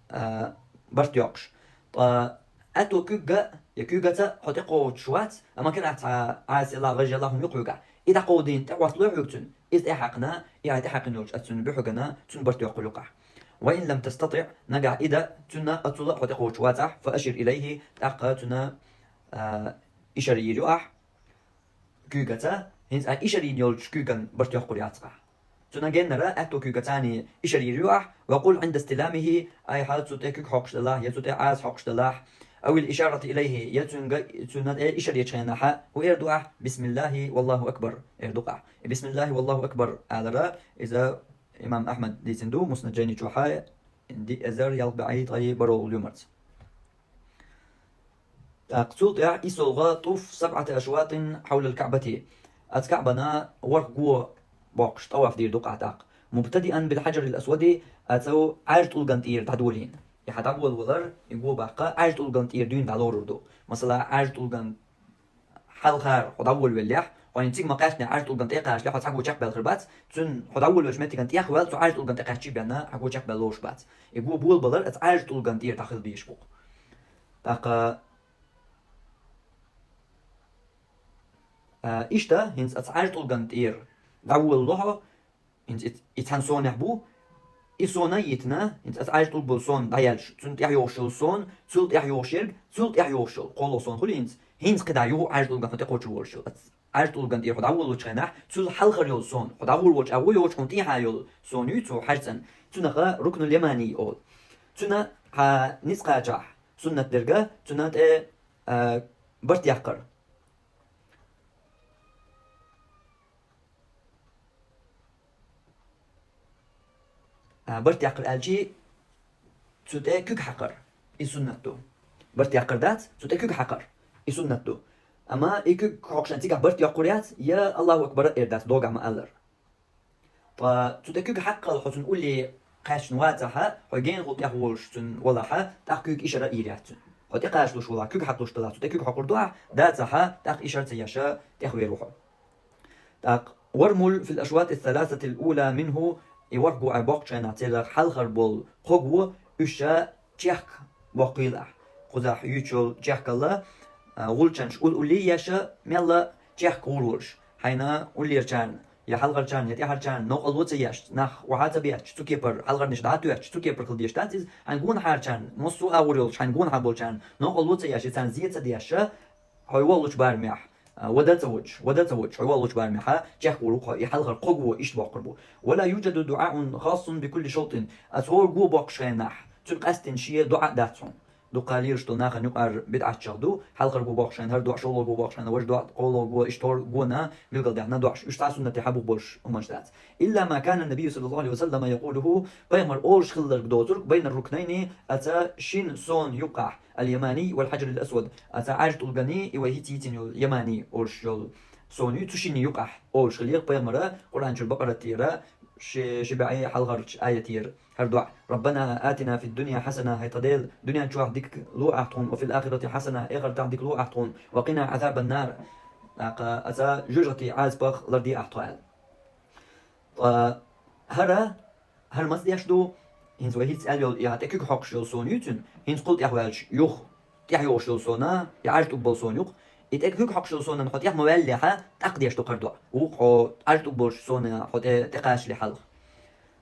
а, барт йоккхуш. Ткъа аьтто куьгга я куьйгаца хьо тӀекхочуш вац, амма кхин а цхьа Ӏаса елахь, гӀаж елахь хӀума ю-кх хьоьгахь. И дӀакховдийна тӀе Ӏослой хьоьга цуьнан. Иза тӀе хьаькхна, и хьайн тӀе хьаькхна йолчу аса цуьнан буьхьигана цуьнан барт йоккхур ю-кх ахь. وإن لم تستطع, нагахь и дан, цуьнан а цул а хьо тӀекхочуш вацахь, فأشر إليه, тӀаккха цуьнан, а, ишар йийр ю ахь. Куьйгаца, хӀинца ахь ишар йина йолчу куьйган барт йоккхур яц-кх ахь. Цуьнан геннара аьтто куьйгаца цхьаьна ишар йийр ю ахь, وقل عند استلامه, айхьа цу тӀе куьг хьокхуш делахь, я цу тӀе Ӏаса хьокхуш делахь, أو الإشارة إليه, я цуьнга, цуьнан тӀе ишар ечу хенахьа, хӀун эр ду ахь? بسم الله والله أكبر эр ду-кх ахь. И بسم الله والله أكبر алара, иза имам Ахьмада дийцина ду, Муснад Жайни чохьа, диъ эзар ялх бӀе ткъе бархӀ ю марца. ТӀаккха цул тӀаьхьа и совгӀа طف سبعة أشواط حول الكعبة. Аца КаӀбана ворхӀ го боккхуш тӀаваф дийр ду-кх ахь тӀаккха. مبتدئا بالحجر الأسود, аца Ӏаьржа тӀулган тӀера дӀадолийна. И хьан дӀаволавалар, и го баккха Ӏаьржа тӀулган тӀера дуьйна дӀалорур ду. Масала, Ӏаьржа тӀулган хьалхара хьо дӀаволавеллехь, хьо хӀинца цига ма кхаьчнехь Ӏаьржа тӀулган тӀе а кхачале, хьо цхьа го чекхбаьлла хир бац, цуьнан хьо дӀаволавеллачу меттиган тӀех ваьлла, цу Ӏаьржа тӀулган тӀе кхаьччий бен хьан го чекхбаьлла лоруш бац. И го болабалар аца Ӏаьржа тӀулган тӀера дӀахила безаш бу-кх. ТӀаккха, а, иштта, хӀинца аца Ӏаьржа тӀулган тӀера дӀаволало хьо, хӀинца и, и цхьана сонехь бу, и сона а йитина, хӀинца аца Ӏаьржа тӀулг болу сон дӀаяьлча, цунна тӀехь йогӀуш йолу сон, цул тӀехь йогӀуш ерг, цул тӀехь йогӀуш йолу кхоалгӀа сон хуьлу хӀинца. ХӀинца кхидӀа юха Ӏаьржа тӀулган хьо тӀекхочур волуш йолу. Аца Ӏаьржа тӀулган тӀера хьо дӀаволалучу хенахь, цул хьалхара йолу сон, хьо дӀагӀур волчу агӀо йогӀучу хьуна тӀехьа йолу сон ю цу хьаьрцӀан. Цунах рукнул ямани олу. Цунах хьан ницкъ кхачахь суннат дерг, цунна тӀе, а, барт яккхар. А, барт яккхар аьлчи, цу тӀе куьг хьакхар, и суннат ду. Барт яккхар дац, цу тӀе куьг хьакхар, и суннат ду. Амма и куьг хьокхушехь цигахь барт йоккхур яц, я Аллаху акбар а эр дац, догахь ма-аллара. Ткъа цу тӀе куьг хьаккхал хьо цунна улле кхаьчна вацахьа, хьо генахула тӀехволуш цунна валахьа, тӀаккха куьйга ишар а йийр яц цунна. Хьо тӀекхачалуш валахь, куьг хьакхалуш далахь, цу тӀе куьг хьокхур ду ахь, дацахьа, тӀаккха ишар ца еш, тӀехвер ву хьо. ТӀаккха, وارمل في الأشواط الثلاثة الأولى منه, и ворхӀ го ахь боккхучу хенахь церах хьалхара болу кхо го, уьш чехка боккхийла ахь. Кхузахь юьйцуш йолу чехкалла, а, гӀулчанаш уллий а еш, мелла чехка гӀур волуш. Хьайна уллерачарна, я хьалхарчарна, я тӀаьхьарчарна новкъарло ца еш, нах охьа ца бетташ, цу кепара хьалхарнаш дӀа а тоьттуш, цу кепара хила дезаш дац иза, хьайна гонахьарчарна, массо а агӀор йолчу хьайна гонахьа болчарна новкъарло ца еш, я царна зе ца деш, хьо йоллучу барамехь, а, вада а ца водуш, вада а ца водуш, хьо йоллучу барамехьа, чехка гӀур ву хьо, и хьалхара кхо го иштта боккхур бу. ولا يوجد دعاء خاص بكل شوط. Аса хӀора го боккхуш хенахь, цуьнан къаьстина шен доӀа а дац хьуна. Дуккха лелаш долу нахана юкъара бидӀатчех ду, хьалхара го боккхуш хенахь хӀара доӀа, шолгӀа го боккхуш хенахь важа доӀа, кхоалгӀа го, иштта хӀора гона билгалдаьхна доӀаш, уьш цхьа суннате хьан бух болуш хӀуманаш дац. إلا ما كان النبي صلى الله عليه وسلم يقوله, пайхамар олуш хилларг доцург, بين الركنين, аца шина сона юккъахь, اليماني والحجر الأسود, аца Ӏаьржа тӀулгани и вай хӀинца йийцина йолу ямани олуш йолу сона ю, цу шинна юккъахь олуш хиллера пайхамара Къуръан чуьра Бакъарат тӀера ши, ши бӀаьи хьалхарча аятера хӀара доӀа: «ربنا آتنا في الدنيا حسنة», хӀай тха Дела, дуьнен чохь дика ло ахь тхуна, «وفي الآخرة حسنة», эхартахь дика ло ахь тхуна, «وقنا عذاب النار», тӀаккха аса жоьжахатин Ӏазапах ларде ахь тхо аьлла. Ткъа хӀара, хӀара маца деш ду, хӀинца вай хӀинца аьлла йолу, и тӀе куьг хьокхуш йолу сона юьйцина, хӀинца кхул тӀехь ваьлча юха тӀехь йогӀуш йолу сона, и Ӏаж тӀубболу сона юкъа, и тӀе куьг хьокхуш йолу сона хьо тӀехь ма ваьллехьа, тӀаккха деш ду хӀара доӀа. Вукху хьо Ӏаж тӀубболуш сона хьо тӀе, тӀе кхачале хьалха.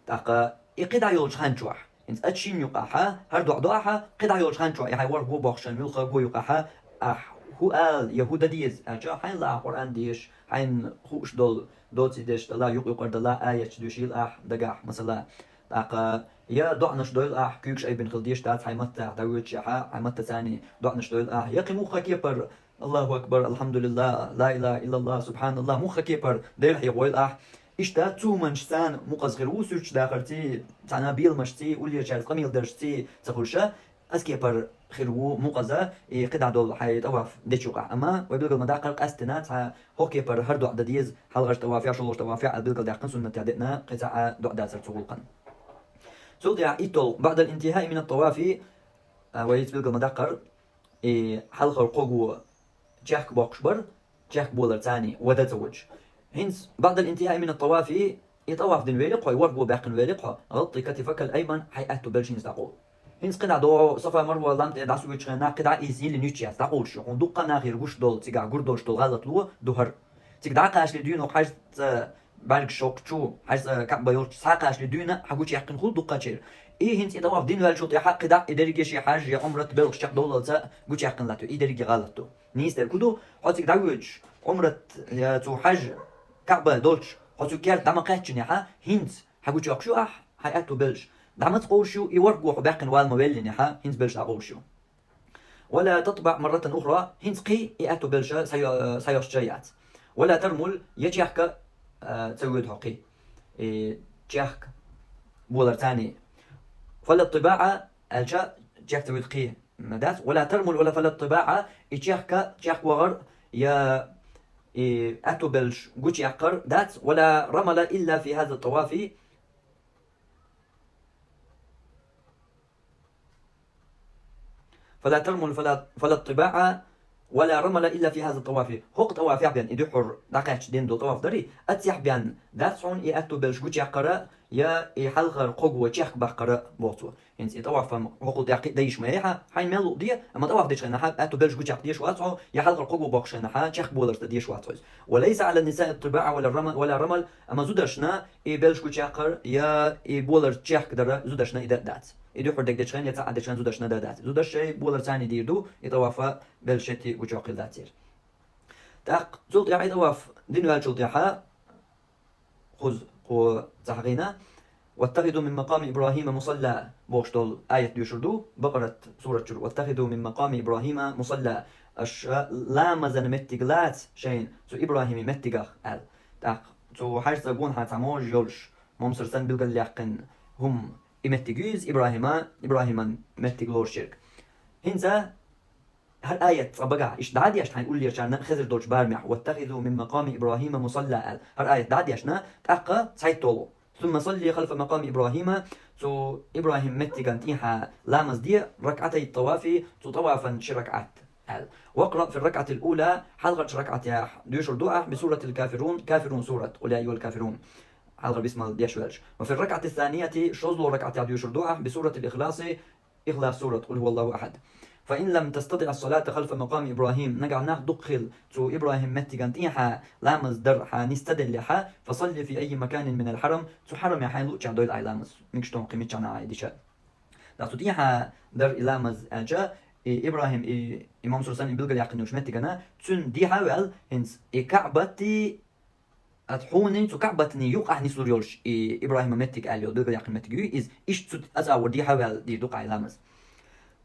ТӀаккха и кхидӀа йолчу хан чохь, хӀинца ача шина юкъахьа, хӀара доӀа до ахьа, кхидӀа йолчу хан чохь, и хьайн ворхӀ го бохкуш шайн муьлхха го юкъахьа, ахь хӀу ала я хӀу дан деза аьлча, хьайна лаахь Къуръан деша, хьайна хууш долу доций деш дала, юкъ-юкъара дала, аяташ доьшийла ахь дагахь, масала. ТӀаккха я доӀанаш дойла ахь, куьйгаш айбина хила дезаш дац хьайн маттахь дӀавоьдучехьа, хьайн маттаца царний доӀанаш дойла ахь. Я кхин муьлхха кепара, Аллаху акбар, алхьамдулиллах, ла илаха иллаллах, субхьаналлах, муьлхха кепара Дела хьехавойла ахь. Иштта цу хӀуманаш царна мукъаза хир ву суьрташ дахарций, цхьана беламашций, уллерачаьрца къамел даршций ца хуьлуша, аса кепара хир ву мукъаза и кхидӀа долу хьайн тӀаваф дечу юкъахь. Амма вай билгал ма-даккхара, къаьсттина цхьа хӀокху кепара хӀара доӀа дан деза, хьалхарчу тӀавафехь, шолгӀачу тӀавафехь аьлла билгал даьккхина суннатехь деъна кхин цхьа а доӀа дацара цу гӀуллакхана. Цул тӀаьхьа итталгӀа, بعد الانتهاء من الطواف, а, вай хӀинца билгал ма-даккхара, и хьалхара кхо го чехка боккхуш бара, чехка болар царний вада ца водуш. ХӀинца بعد الانتهاء من الطواف, и тӀаваф дина велахь хьо, и ворхӀ го баьккхина велахь хьо, غط كتفك الأيمن, хьайн аьтту белш хӀинца дӀакъовла. ХӀинца кхидӀа догӀу Сафа-Марва лам тӀе дӀасавоьдучу хенахь кхидӀа иза йиллина юьтуш яц, дӀакъовлуш ю. Хьуна дуккха а нахера гуш долу, цигахь гур долуш долу гӀалатло ду хӀара. Цига дӀакхачале дуьйна хӀокху хьаьжцӀа бӀаьргаш хӀокху чу, хьаьжцӀа КаӀба йолчу схьакхачале дуьйна хьан гучуяьккхина хуьлу дуккха а чуьра. И хӀинца и тӀаваф дина ваьллачул тӀаьхьа кхидӀа и дерриге шен хьаьж я Ӏумрат белхаш чекхдовллалца гучуяьккхина латто. И дерриге гӀалат ду. Нийса дерг хӀун ду, хьо цига дӀавоьдуш, Ӏумрат я цу хьаьж КаӀба долчу, хьо цу керта дӀа ма кхаьччинехьа, хӀинца хьан гучуйоккхуш ю ахь, хьайн аьтту белш. ДӀа маца къовлуш ю, и ворхӀ го хьо баьккхина вала ма веллинехьа, хӀинца белш дӀакъовлуш ю. ولا تطبع مرة أخرى, хӀинца кхин и аьтту белш схьайо-, схьайоьссуш яц. ولا ترمل, я чехка, а, ца воьду хьо кхин. И чехка болар царний. فلا اطباع, аьлча, чехка ца воьду кхин дац. ولا ترمل ولا فلا اطباع, и чехка, чехка вахар, я и аьтту белш гучуяккхар дац. ولا رمل إلا في هذا الطواف. فلا ترمل فلا، فلا اطباع ولا رمل إلا في هذا الطواف. ХӀокху тӀавафехь бен, и дуьххьара дӀакхаьчча дина долу тӀаваф дарий, аццехь бен дац хьуна и аьтту белш гучуяккхара, я и хьалхара кхо го чехка баккхара, боху цо. ХӀинца и тӀаваф-м хӀокхул тӀехь кхин а дайиш ма яй хьан, хьайна мел луъу де, амма тӀаваф дечу хенахьа аьтту белш гучуяккха дезаш вац хьо, я хьалхара кхо го боккхучу хенахьа чехка боларца дезаш вац хьо иза. وليس على النساء الطباع ولا الرمل، ولا رمل, амма зударшна и белш гучуяккхар, я и болар чехка дара зударшна и дан а дац. И дуьххьара дерг дечу хенахь, я цхьаъ дечу хенахь зударшна дан а дац. Зударшший, болар царний дийр ду, и тӀавафа белш шети гучуйоккхийла дац церан. ТӀаккха цул тӀаьхьа и тӀаваф дина ваьллачул тӀаьхьа, кхуза кхо цхьа хьагӀийна: «واتخذوا من مقام إبراهيم مصلى», бохуш долу аят доьшур ду, Бакъарат сурат чуьра: «واتخذوا من مقام إبراهيم مصلى». Аша ламазан меттиг лаца шайна цу ИбрахӀиман меттигах аьлла. ТӀаккха цу хьаьжцӀа гонахьа цхьа можа йолуш, Мухьаммад санна билгалъяьккхина хӀума и меттиг ю иза, ИбрахӀима, ИбрахӀиман меттиг лоруш ерг. ХӀинца хӀара аят цкъа багахь, иштта дӀа а дешна хьайн уллерачарна а хезар долчу барамехь: «واتخذوا من مقام إبراهيم مصلى», аьлла. ХӀара аят дӀа а дешна, тӀаккха цхьайтталгӀа: «ثم صل خلف مقام إبراهيم», цу ИбрахӀиман меттиган тӀехьа ламаз де, «ركعتي الطواف», цу тӀавафан ши ракаӀат, аьлла. «واقرأ في الركعة الأولى», хьалхарчу ракаӀатехь доьшур ду ахь, «بسورة الكافرون», Кафирун сурат, «قل يا أيها الكافرون», хьалхара бисмал деш ваьлча. «وفي الركعة الثانية», шолгӀа ракаӀатехь доьшур ду ахь, «بسورة الإخلاص», Ихлас сурат, «قل هو الله أحد». «فإن لم تستطع الصلاة خلف مقام إبراهيم», нагахь нах дукха хила цу ИбрахӀиман меттиган тӀехьа ламаз дар хьан нис ца деллехьа, «فصل في أي مكان من الحرم», цу хьарамехь хьайна луъучехь дойла ахь ламаз, мегаш тоху кхин миччахьа ахь и дича. ТӀаккха цу тӀехьа дар и ламаз аьлча, и ИбрахӀим, и, и Мухьаммад санна и билгалъяьккхина йолчу меттигана, цуьнан дехьа а ваьлла, хӀинца и КаӀбати Ат хьуна цу КаӀбатан юкъахь нислур йолуш и ИбрахӀиман меттиг аьлла йолу билгалъяьккхина меттиг ю иза, иштта цу ацӀа а вара дехьа а ваьлла дийр ду-кх ахь и ламаз.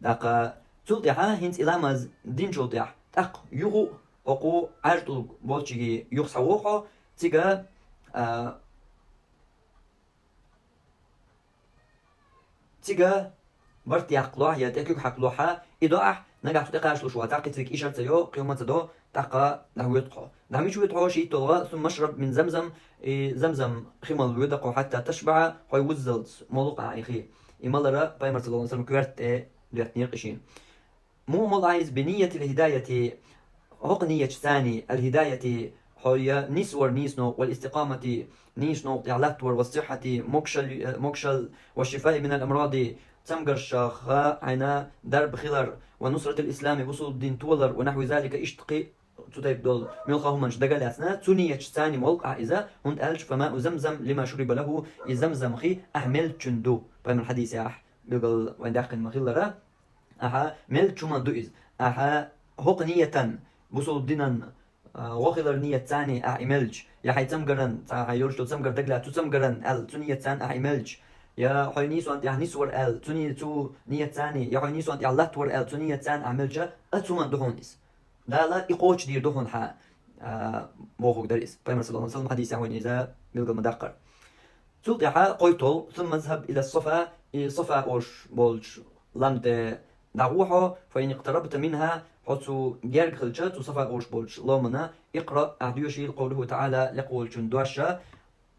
ТӀаккха цул тӀаьхьа хӀинца и ламаз динчул тӀаьхьа, тӀаккха юха а хӀокху Ӏаьржа тӀулг болчиге юха схьавогӀу хьо, цига, а, Цига барт яккхалохь я тӀе куьг хьакхалохьа, и до ахь, Нагахь цу тӀе кхачалуш вац, цхьа кхицарг ишар ца йо, кхин ма ца до, тӀаккха дӀахьода хьо. ДӀахьош вуьту хьо, шийтта долга, ثم اشرب من زمزم, и замзам хи мала вода хьо, حتى تشبع, хьо вуззалц молу-кх ахь и хи. И малар пайхамар саллаллаху алейхи ва саллам коьрта тӀе доьттинера-кх шена. Муха молу ахь иза? بنية الهداية, хӀокху нийятца цхьаьний, الهداية, хьо я нисвар нийсачу новкъа, والاستقامة, нийсачу новкъа тӀехь латтавар, والصحة, могашал-, могашалла, والشفاء من الأمراض, цамгаршах хьайна дарба хилар, ونصرة الإسلام, бусалба дин толар, ونحو ذلك, иштта кхин цу тайпа долу муьлхха хӀуманаш дага а лаьцна, цу нийятца цхьаьний молу-кх ахь иза, хӀунда аьлча فماء زمزم لما شرب له, и замзам хи ахь меллачун ду, пайхамар хьадисехь билгал вайна даьккхина ма-хиллара. Ахьа меллачу хӀуманна ду иза. Ахьа хӀокху нийятан, бусалба динан, а, гӀо хилар нийятца цхьаьний ахь и меллача, я хьайн цамгаран, цхьа хьайн йолуш долу цамгар дагалаьцна цу цамгаран аьлла, цу нийятца цхьаьний ахь и меллача, я хьо нийсонна тӀехь нисвар аьлла, цу ни-, цу нийятца цхьаьний, я хьо нийсонна тӀехь латтавар аьлла, цу нийятца цхьаьний ахь меллача, оцу хӀуманна ду хьуна иза. Дала и кхочушдийр ду хьуна хьан, а, бохург дара иза. Пайхамар саллаллаху алейхи ва саллам хьадисехь вайна иза билгал ма-даккхара. Цул тӀаьхьа кхойтталгӀа, ثم اذهب إلى الصفا, и Сафа олуш болчу лам тӀе дӀагӀо хьо, فإن اقتربت منها, хьо цу герга хилча, цу Сафа олуш болчу ломана, اقرأ, ахь доьшийла قوله تعالى, лекха волчун дош,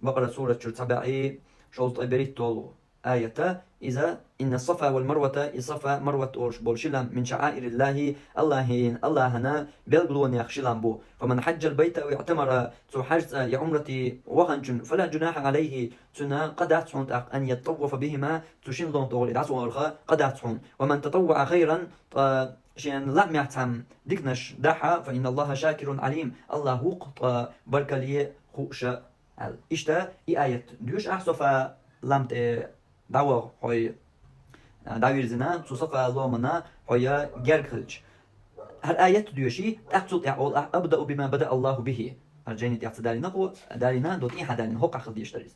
Бакъара сурат чуьра цхьа бӀе шовзткъе берхӀитталгӀа аята, иза, إن الصفا والمروة, и Сафа, Марват олуш болу ши лам, من شعائر الله, Аллахьан, Аллахьана билгалонех ши лам бу. فمن حج البيت أو اعتمر, цу хьаьжцӀа я Ӏумрате ваханчун, فلا جناح عليه, цунна къа дац хьуна тӀаккха, أن يطوف بهما, цу шина ломан тӀехула дӀасавахарх къа дац хьуна. ومن تطوع خيرا, ткъа шен лаамехь цхьамма диканаш дахь, فإن الله شاكر عليم, Аллахь ву-кх ткъа баркалле хууш аьлла. Иштта и аят доьшу ахь, Сафа лам тӀе дӀаваха хьо, а, дӀавирзина, цу Сафа ломана хьо я герга хилча. ХӀара аят доьший, тӀаккха цул тӀаьхьа олу ахь: أبدأ بما بدأ الله به. ХӀара жайни тӀехь ца далийна кхо, далийна, до тӀехьа далийна, хӀокхахь хила дезаш дара иза.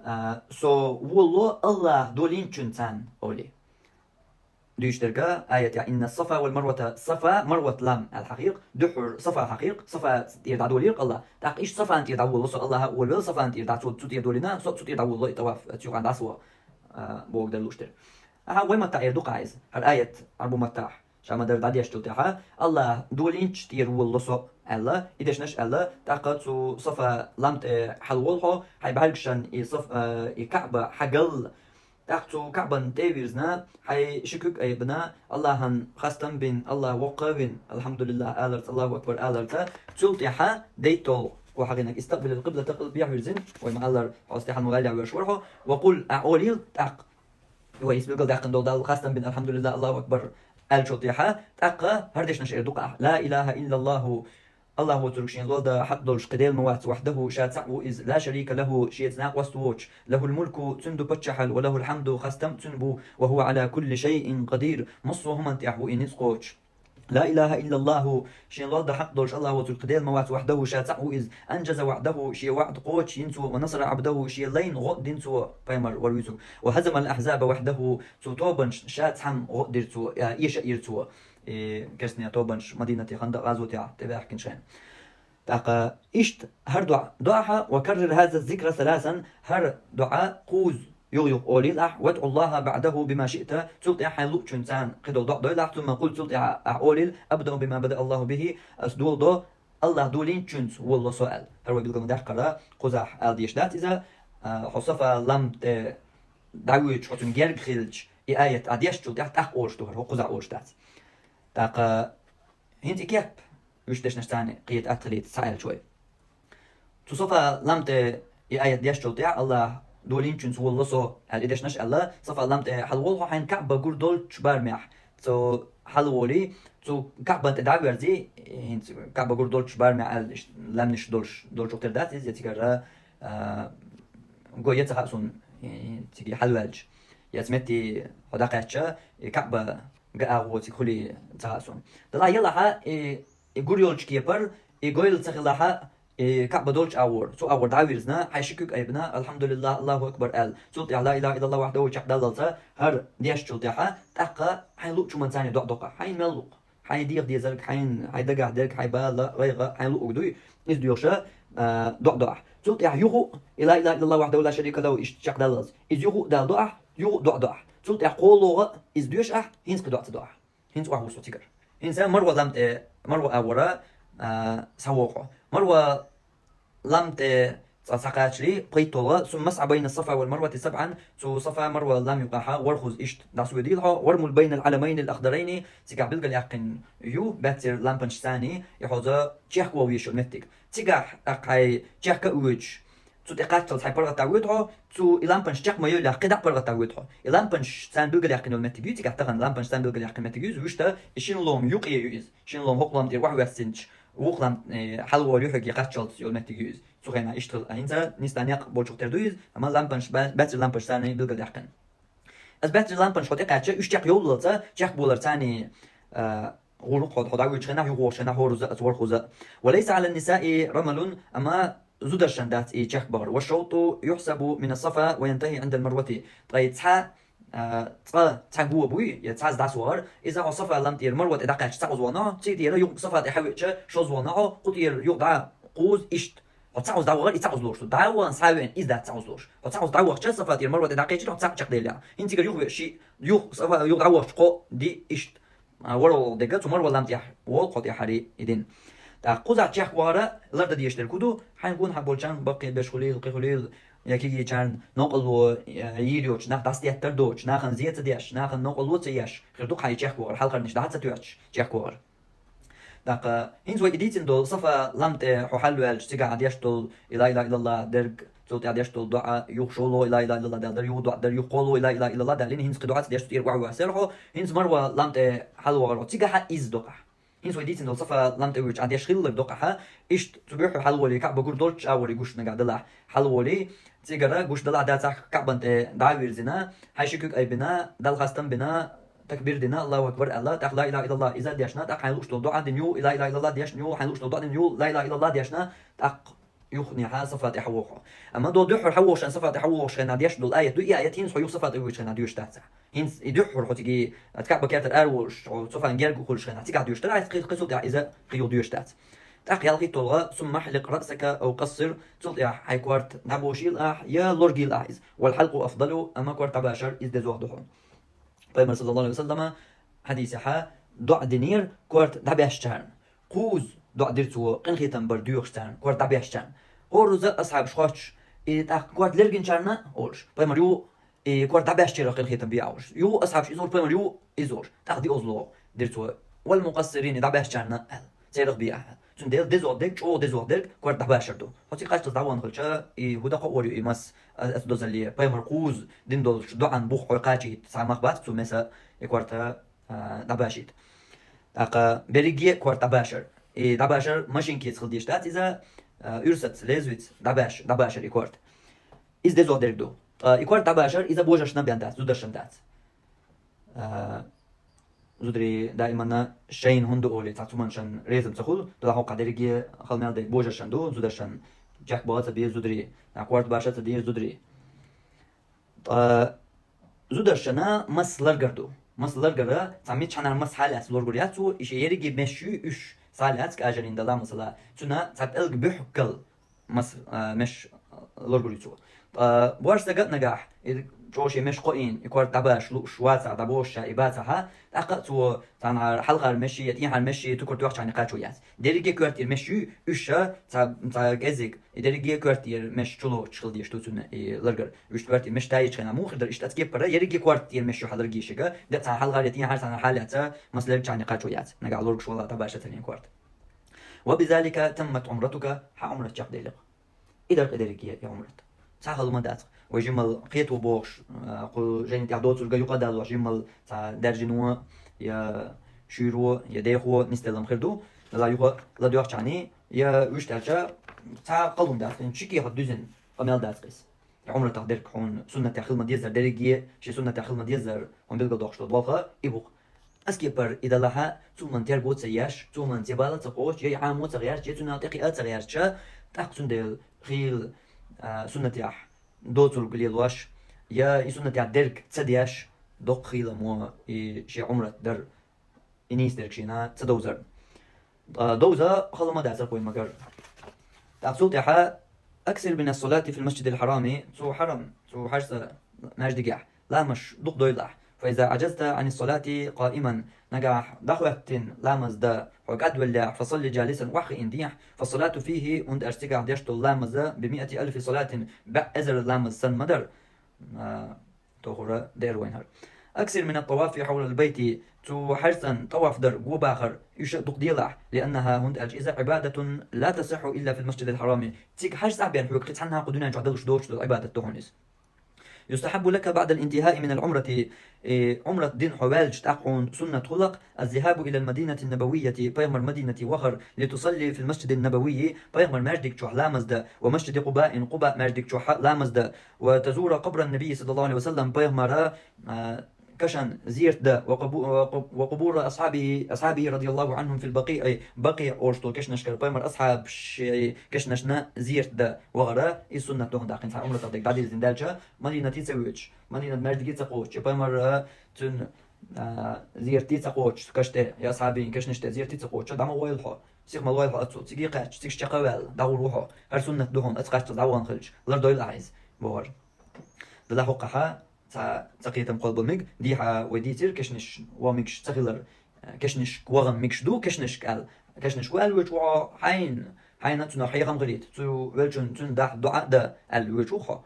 А, со волало Аллахь долийначун царна, олий. Дуьйцуш дерг аятехь: إن الصفا والمروة, Сафа, Марват лам аьлла хьахийра-кх, дуьххьара Сафа хьахийра-кх, Сафа тӀера дӀадолийра-кх Аллахь. ТӀаккха иштта Сафана тӀера дӀаволало со, Аллахьа а волавелла, Сафана тӀера дӀа-, цо цу тӀера дӀаволало, и тӀаваф цу юкъана дӀасаваха, а, бохург дара лууш дерг. Ахьа вай маттахь эр ду-кх ахь иза, хӀара аят Ӏарбу маттахь, ша ма-дарра дӀадешчул тӀаьхьа, Аллахь долийначу тӀера волало со аьлла, и дешнаш аьлла, тӀаккха цу Сафа лам тӀе хьалаволу хьо, хьайн бӀаьргашна и Саф-, а, и КаӀба хьагалла, тӀаккха цу КаӀбан тӀе а вирзина, хьайн ши куьг айбина, Аллахьан хастам бина, Аллахь воккха а вина, алхьамдулиллахӀ аларца, Аллаху акбар аларца, цул тӀаьхьа дейтталгӀа, кхо хьагӀинаг, استقبل القبلة, къилбехьа вирзина, вай ма-аллара, хьо стехьа ма-ваьллехь веш вара хьо, وقل, ахь олийла тӀаккха. Вай иза билгал даьккхина долу Далла хастам бина, алхьамдулиллахӀ, Аллаху акбар аьллачул тӀаьхьа, тӀаккха хӀара дешнаш эр ду-кх ахь: لا إله إلا الله, Аллахь воцург шен лолда хьакъ долуш кхин Дела ма вац, وحده, ша цхьаъ ву иза, لا شريك له, шеца накъост воцуш, له الملك, цуьнан ду паччахьалла, وله الحمد, хастам а цуьнан бу, وهو على كل شيء قدير, массо а хӀуманна тӀехь ву и ницкъ кхочуш. لا إله إلا الله, шен лолда хьакъ долуш Аллахь воцург кхин Дела ма вац, وحده, ша цхьаъ ву иза, أنجز وعده, шен ваӀда кхочуш йина цо, ونصر عبده, шен лайна гӀо а дина цо, пайхамар вара вуьйцург, وهزم الأحزاب وحده, цу тобанашна ша цхьамма гӀо а дира цо, а, эша а йира цо. И керстанийн тобанаш Мадинате Хандакъ гӀазотехь тӀебаьхкина шайна. ТӀаккха иштта хӀара доӀа до ахьа, وكرر هذا الذكر ثلاثا, хӀара доӀа кхузза юха-юха олийла ахь, وادع الله بعده بما شئت, цул тӀаьхьа хьайн луучун царна кхидолу доӀа дойла ахь, ثم قل, цул тӀаьхьа ахь олийла, أبدأ بما بدأ الله به, ас доладо Аллахь долийначуьнца волало со аьлла. ХӀара вай билгал ма-даьккхара, кхузахь ала дезаш дац иза, а, хьо Сафа лам тӀе дӀавоьдуш, хьо цуьнан герга хилча, и аят ахь дешчул тӀаьхьа тӀаккха олуш ду хӀара, хӀокхузахь олуш дац. ТӀаккха хӀинца и кеп, уьш дешнаш царна кхета атта хилийта схьааьлча вай. Цу Сафа лам тӀе и аят дешчул тӀаьхьа, Аллахь долийначуьнца волало со аьлла, и дешнаш аьлла, Сафа лам тӀе хьалаволу хьо, хьайна КаӀба гур долчу барамехь, цо хьалаволий, цу КаӀбан тӀе дӀа а верзий, хӀинца КаӀба гур долчу барамехь аьлла, иштта лаьмнаш долуш, долчух тера дац иза, я цигара, а, го я ца хаьа суна, и, цига хьалаваьлча. Я цу метте хьо дӀакхаьчча, и КаӀба га агӀо цига хуьлий ца хаьа суна. Делахь елахьа, и, и гур йолчу кепара, и гойла ца хилахьа, и КаӀба долчу агӀора, цу агӀора дӀа а вирзина, хьайн ши куьг айбина, алхьамдулиллахӀ, Аллаху акбар аьлла. Цул тӀаьхьа لا إله إلا الله وحده чекхдаллалца, хӀара дешчул тӀаьхьа, тӀаккха хьайн луучу хӀуманца царна доӀа до-кх ахь, хьайна мел лу-кх. Хьайн дегӀан дезарг, хьайн, хьайн дагахь дерг, хьайн бала, гӀайгӀа, хьайн луург дуй, иза доьхуш, а, доӀа до ахь. Цул тӀаьхьа юха а, и لا إله إلا الله وحده لا شريك له иштта чекхдаллалц, иза юха а дала до ахь, юха а доӀа до ахь. Цул тӀаьхьа кхоалгӀа а иза доьшу ахь, хӀинца кхин доӀа ца до ахь. ХӀинца охьаву со цигара. ХӀинца Марва лам тӀе, Марва агӀора, а, схьавогӀу хьо. Марва лам тӀе цкъа схьакхачале, пхийтталгӀа, ثم اسع بين الصفا والمروة سبعا, цу Сафа Марва лам юкъахьа ворхӀ хӀуз иштта дӀасавоьдийла хьо, وارمل بين العلمين الأخضرين, цигахь билгалъяьккхина ю баьццара лампанаш царний, и хьоза чехка вовъеш йолу меттиг. Цигахь тӀаккха хьайн чехка а воьдуш, цу тӀе кхаччалц хьайн паргӀатта воьду хьо, цу и лампанаш чекх ма йойла, кхидӀа а паргӀатта воьду хьо. И лампанаш царна билгалъяьккхина йолу меттиг ю, цигахь тахана лампанаш царна билгалъяьккхина меттиг ю иза, вуьшта и шина лома юкъе ю иза. Шина лома хӀокху лам тӀера охьавоьссинчу, вукху лам, э, хьалаволу юьхьиг кхаччалц йолу меттиг ю иза. Цу хенахь иштта хилла. ХӀинца нийса некъ болчух тера ду иза, амма лампанаш ба-, баьццара лампанаш царний билгалъяьккхина. Аса баьццара лампанаш хьо тӀекхаьчча, уьш чекх йовллалца, чекх болар царний, а, гӀур хьо, хьо дӀавоьдучу хенахь, юха вогӀучу хенахь хӀора хӀуза а, аса ворхӀ хӀуза а. وليس على النساء رمل, амма зударшна дац и чекх бахар. والشوط يحسب من الصفا وينتهي عند المروة. Ткъа и цхьа, а, цкъа цхьа го буй, я цхьаъ дӀасавахар, иза хьо Сафа лам тӀера Марва тӀе дӀакхаьчча цхьа хӀуз вахана хьо, цигара юха Сафа тӀе хьавеача шозза вахана хьо, кху тӀера юха дӀа кхузза иштта. Хьо цхьа хӀуз дӀавахар, и цхьа хӀуз лоруш ду. ДӀа а вахана схьа а веана, иза дац цхьа хӀуз лоруш. Хьо цхьа хӀуз дӀавахча, Сафа тӀера Марва тӀе дӀакхечира, хьо цхьаъ чекхдели. ХӀинца цигара юха ве-, ши, юха Сафа, юха дӀавахча кхо ди иштта. А, ворхӀалгӀа дерг цу Марва лам тӀехь волу, кхо тӀехь хьари и дин. ТӀаккха кхузахь чехка вахара лардан дезаш дерг хӀун ду? Хьайн гонахьа болчарна баккхий беш хуьлийла, кхин хуьлийла, я кегийчарна новкъарло, я йийр йоцуш, нах дӀасадеттар доцуш, нахана зе а ца деш, нахана новкъарло а ца еш, хир ду-кх хьан и чехка вахар, хьалхарнаш дӀа а ца тоьттуш, чехка вахар. ТӀаккха хӀинца вай и дийцина долу Сафа лам тӀе хьо хьалаваьлча, цигахь деш долу и ла илаха иллаллахӀ дерг, цул тӀаьхьа деш долу доӀа, юха шолгӀа и ла илаха иллаллахӀ даьлла дара, юха доӀа дара, юха кхоалгӀа и ла илаха иллаллахӀ даьллина, хӀинца кхин доӀа ца деш, цу тӀера охьавоьссира хьо, хӀинца Марва лам тӀе хьалавахара хьо. Цигахь а иза докъахь. ХӀинца вай дийцина долу Сафа лам тӀе воьдучу ахь деш хилларг докъахь, иштта цу буьххьа хьалаволий, КаӀба гур долчу агӀор гуш нагахь далахь, хьалаволий, цигара гуш далахь дацахь, КаӀбан тӀе дӀа а вирзина, хьайн ши куьг айбина, Далла хастам бина, такбир дина, АллахӀу акбар аьлла, тӀаккха ла илаха иллаллахӀ иза а дешна, тӀаккха хьайн лууш долу доӀа дина ю, и ла илаха иллаллахӀ дешна ю, хьайн лууш долу доӀа дина ю, ла илаха иллаллахӀ дешна, тӀаккха юххехьа Сафа тӀе хьавогӀу хьо. Амма до дуьххьара хьавогӀуш, Сафа тӀе хьавогӀуш хенахь деш долу аят ду, и аят хӀинца хьо юха Сафа тӀе воьдучу хенахь доьшуш дац ахь. ХӀинца и дуьххьара хьо цига, а, КаӀба керта ара волуш, хьо Сафан герга хуьлуш хенахь, цигахь доьшуш дара ахь, кхин, кхин цул тӀаьхьа иза кхин юха доьшуш дац. ТӀаккха ялхитталгӀа, ثم احلق رأسك أو قصر, цул тӀаьхьа хьайн корта дӀабошийла ахь, я лоргийла ахь иза. والحلق أفضل, амма корта дӀабашар иза дезох ду хьуна. Пайхамар, саллаллаху алейхи ва саллама, хьадисехьа доӀа динера корта дӀабаьшчарна. Кхузза доӀа дира цо, къинхетам бар доьхуш царна, корта дӀабаьшчарна. ХӀоразза асхьабаш хоттуш, и тӀаккха корта лергинчарна а олуш. Пайхамар ю, и корта дӀабаьшчарах къинхетам бе а олуш. Ю асхьабаш иза олуш, пайхамар ю иза олуш. ТӀаккха диъазло дира цо. والمقصرين, дӀабаьшчарна аьлла. Церах бе ахь аьлла. Цундела дезох дерг, чӀогӀа дезох дерг корта дӀабашар ду. Хьо цига кхаччалц дӀавахана хилча, и хӀун дан кхоъ вар ю и мас, а, аса дозалле, пайхамар кхузза дина долчу доӀан бух хьой кхачийта, цхьа мах бац цу маса и корта, а, дӀабашийта. ТӀаккха берриге а корта дӀабашар. И дӀабашар машинкица хила дезаш дац иза, а, уьрсаца, лезвица дӀабаш-, дӀабашар и корта. Иза дезох дерг ду. Ткъа и корта дӀабашар, иза божаршна бен дац, зударшна дац. А, зударий даиманна шайна хӀунда олий, цхьа цу маншан реза ца хуьлу, тӀаккха хӀокху дерриге хала мел дерг божаршна ду, зударшна чекх баха ца деза зударий, а, корта баша ца деза зударий. Ткъа зударшна мас ларгар ду. Мас ларгара, цхьа миччахьанара мас схьалаьцна лоргур яц цо, и шен ерриге меш ю, уьш схьалаьцна кӀажарийн дала, масала, цуьнан цхьа пӀелг буьхкал мас, а, меш лоргур ю цо. Ткъа боьрша стага а нагахь, и чӀогӀа шен меш кхоийна, и корта дӀабаша лууш вацахь, дӀабоша ша и бацахьа, тӀаккха а цо цхьанхьара хьалхара меший, я тӀехьара меший, тукар тоьхчахьана кхачо яц. Дерриге коьртера меш ю, уьш ша цхьа, цхьа кӀеззиг, и дерриге коьртера меш чулоцуш хила дезаш ду цуьнан и ларгар. Уьш коьртера меш тайича хенахь муха хир дара, иштта ацкеппара, ерриге коьртера меш ю хьаларгийшига, де цхьа хьалхара я тӀехьара цхьанхьара хьалаьца, мас лергчахьана кхачо яц. Нагахь лоргуш вала дӀабаша ца лен корта. وبذلك تمت عمرتك, хьан Ӏумрат чекхдели-кх. И дара-кх и дерриге и Ӏумрат. Цхьа хала ма дац-кх. Вай жиммал кхето бохуш, а, кху жайна тӀехь доцург юкъа а далош, жиммал цхьа даьржино, я шуьйро, я дехо нисделла-м хир ду. Дала юха ладоьгӀчахьана, я вуьшта аьлча, цхьа хала хӀума дац-кх, хӀинца ши кехат дуьзина къамел дац-кх иза. Ӏумратах дерг хьуна суннатех хила ма-деззара, дерриге шен суннатех хила ма-деззара хьуна билгал доккхуш долу болх и бу-кх. Аса кепара и далахьа, цуьнан терго ца еш, цуьнан цӀе бала ца кхочуш, я и Ӏамо ца гӀерташ, я цуьнан тӀе кхиа ца гӀерташ, тӀаккха цундела хийла, а, суннатех доцург лелош, я и суннатех дерг ца деш, доккха хийла мо и шен Ӏумрат дар. И нийса дерг шена ца довзар. А, довза хала ма дацар кхуьй магар. ТӀаккха цул тӀаьхьа أكثر من الصلاة في المسجد الحرام, цу хьарам, цу хьаьжцӀа маьждигехь ламазаш дукха дойла ахь. فإذا عجزت عن الصلاة قائما, нагахь дӀахӀоьттина ламаз дан хьо кӀадвеллехь, فصل جالسا, охьахиъна дехьа, فالصلاة فيه, хӀунда аьлча цигахь деш долу ламаз, بمائة ألف صلاة, бӀе эзар ламаз санна ма дара. А, тохара дера вайна хӀара. أكثر من الطواف حول البيت, цу хьаьжцӀан тӀаваф дар, го бахар, уьш а дукха делахь, لأنها, хӀунда аьлча иза, عبادة لا تصح إلا في المسجد الحرام, цига хьаьжцӀахь бен хьоьга кхин цхьанна кху дуьнен чохь далуш доцуш долу Ӏибадат ду хьуна иза. يستحب لك بعد الانتهاء من العمرة, э, Ӏумрат дина хьо ваьлча тӀаккха хьуна суннат хуьлу-кх, الذهاب إلى المدينة النبوية, пайхамар Мадинате вахар, لتصلي في المسجد النبوي, пайхамар маьждиг чохь ламаз дан, ومسجد قباء, Къуба маьждиг чохь а ламаз дан, وتزور قبر النبي صلى الله عليه وسلم, пайхамара, а, кашан зиярт дан, وقبو-, وقب-, وقبور أصحابه, أصحابه رضي الله عنهم في البقيع, Бакъиъ олуш долу кешнашкара пайхамар асхьабашийн кешнашна зиярт дан вахара, иза суннат ду хьуна тӀаккха хӀинца хьан Ӏумратах дерг дӀадирзина даьлча, Мадинате ца воьдуш, Мадинат маьждиге ца кхочуш, я пайхамар, а, цуьнан, а, зиярте ца кхочуш, каш тӀе, я асхьабийн кешнаш тӀе зиярте ца кхочуш, дӀа ма гӀойла хьо, сиха ма лойла хьо оццул, цига кхаьчча, цига чекхваьлла, дӀагӀур ву хьо, хӀара суннат ду хьуна, оцу кхаччалц дӀавахана хилча, лардойла ахьа иза, бохура. Делахь хӀокхахь цхьа, цхьа кхетам кхоллабо мега, дехьа вай дийцира кешнаш ваха мегаш ца хилар, кешнашка ваха мегаш ду, кешнашка аьлла. Кешнашка ву аьлла воьдуш ву хьо, хьайна, хьайна цунах хьехам хилийта, цу веллачун, цуьнан дахьа доӀа а дан аьлла воьдуш ву хьо.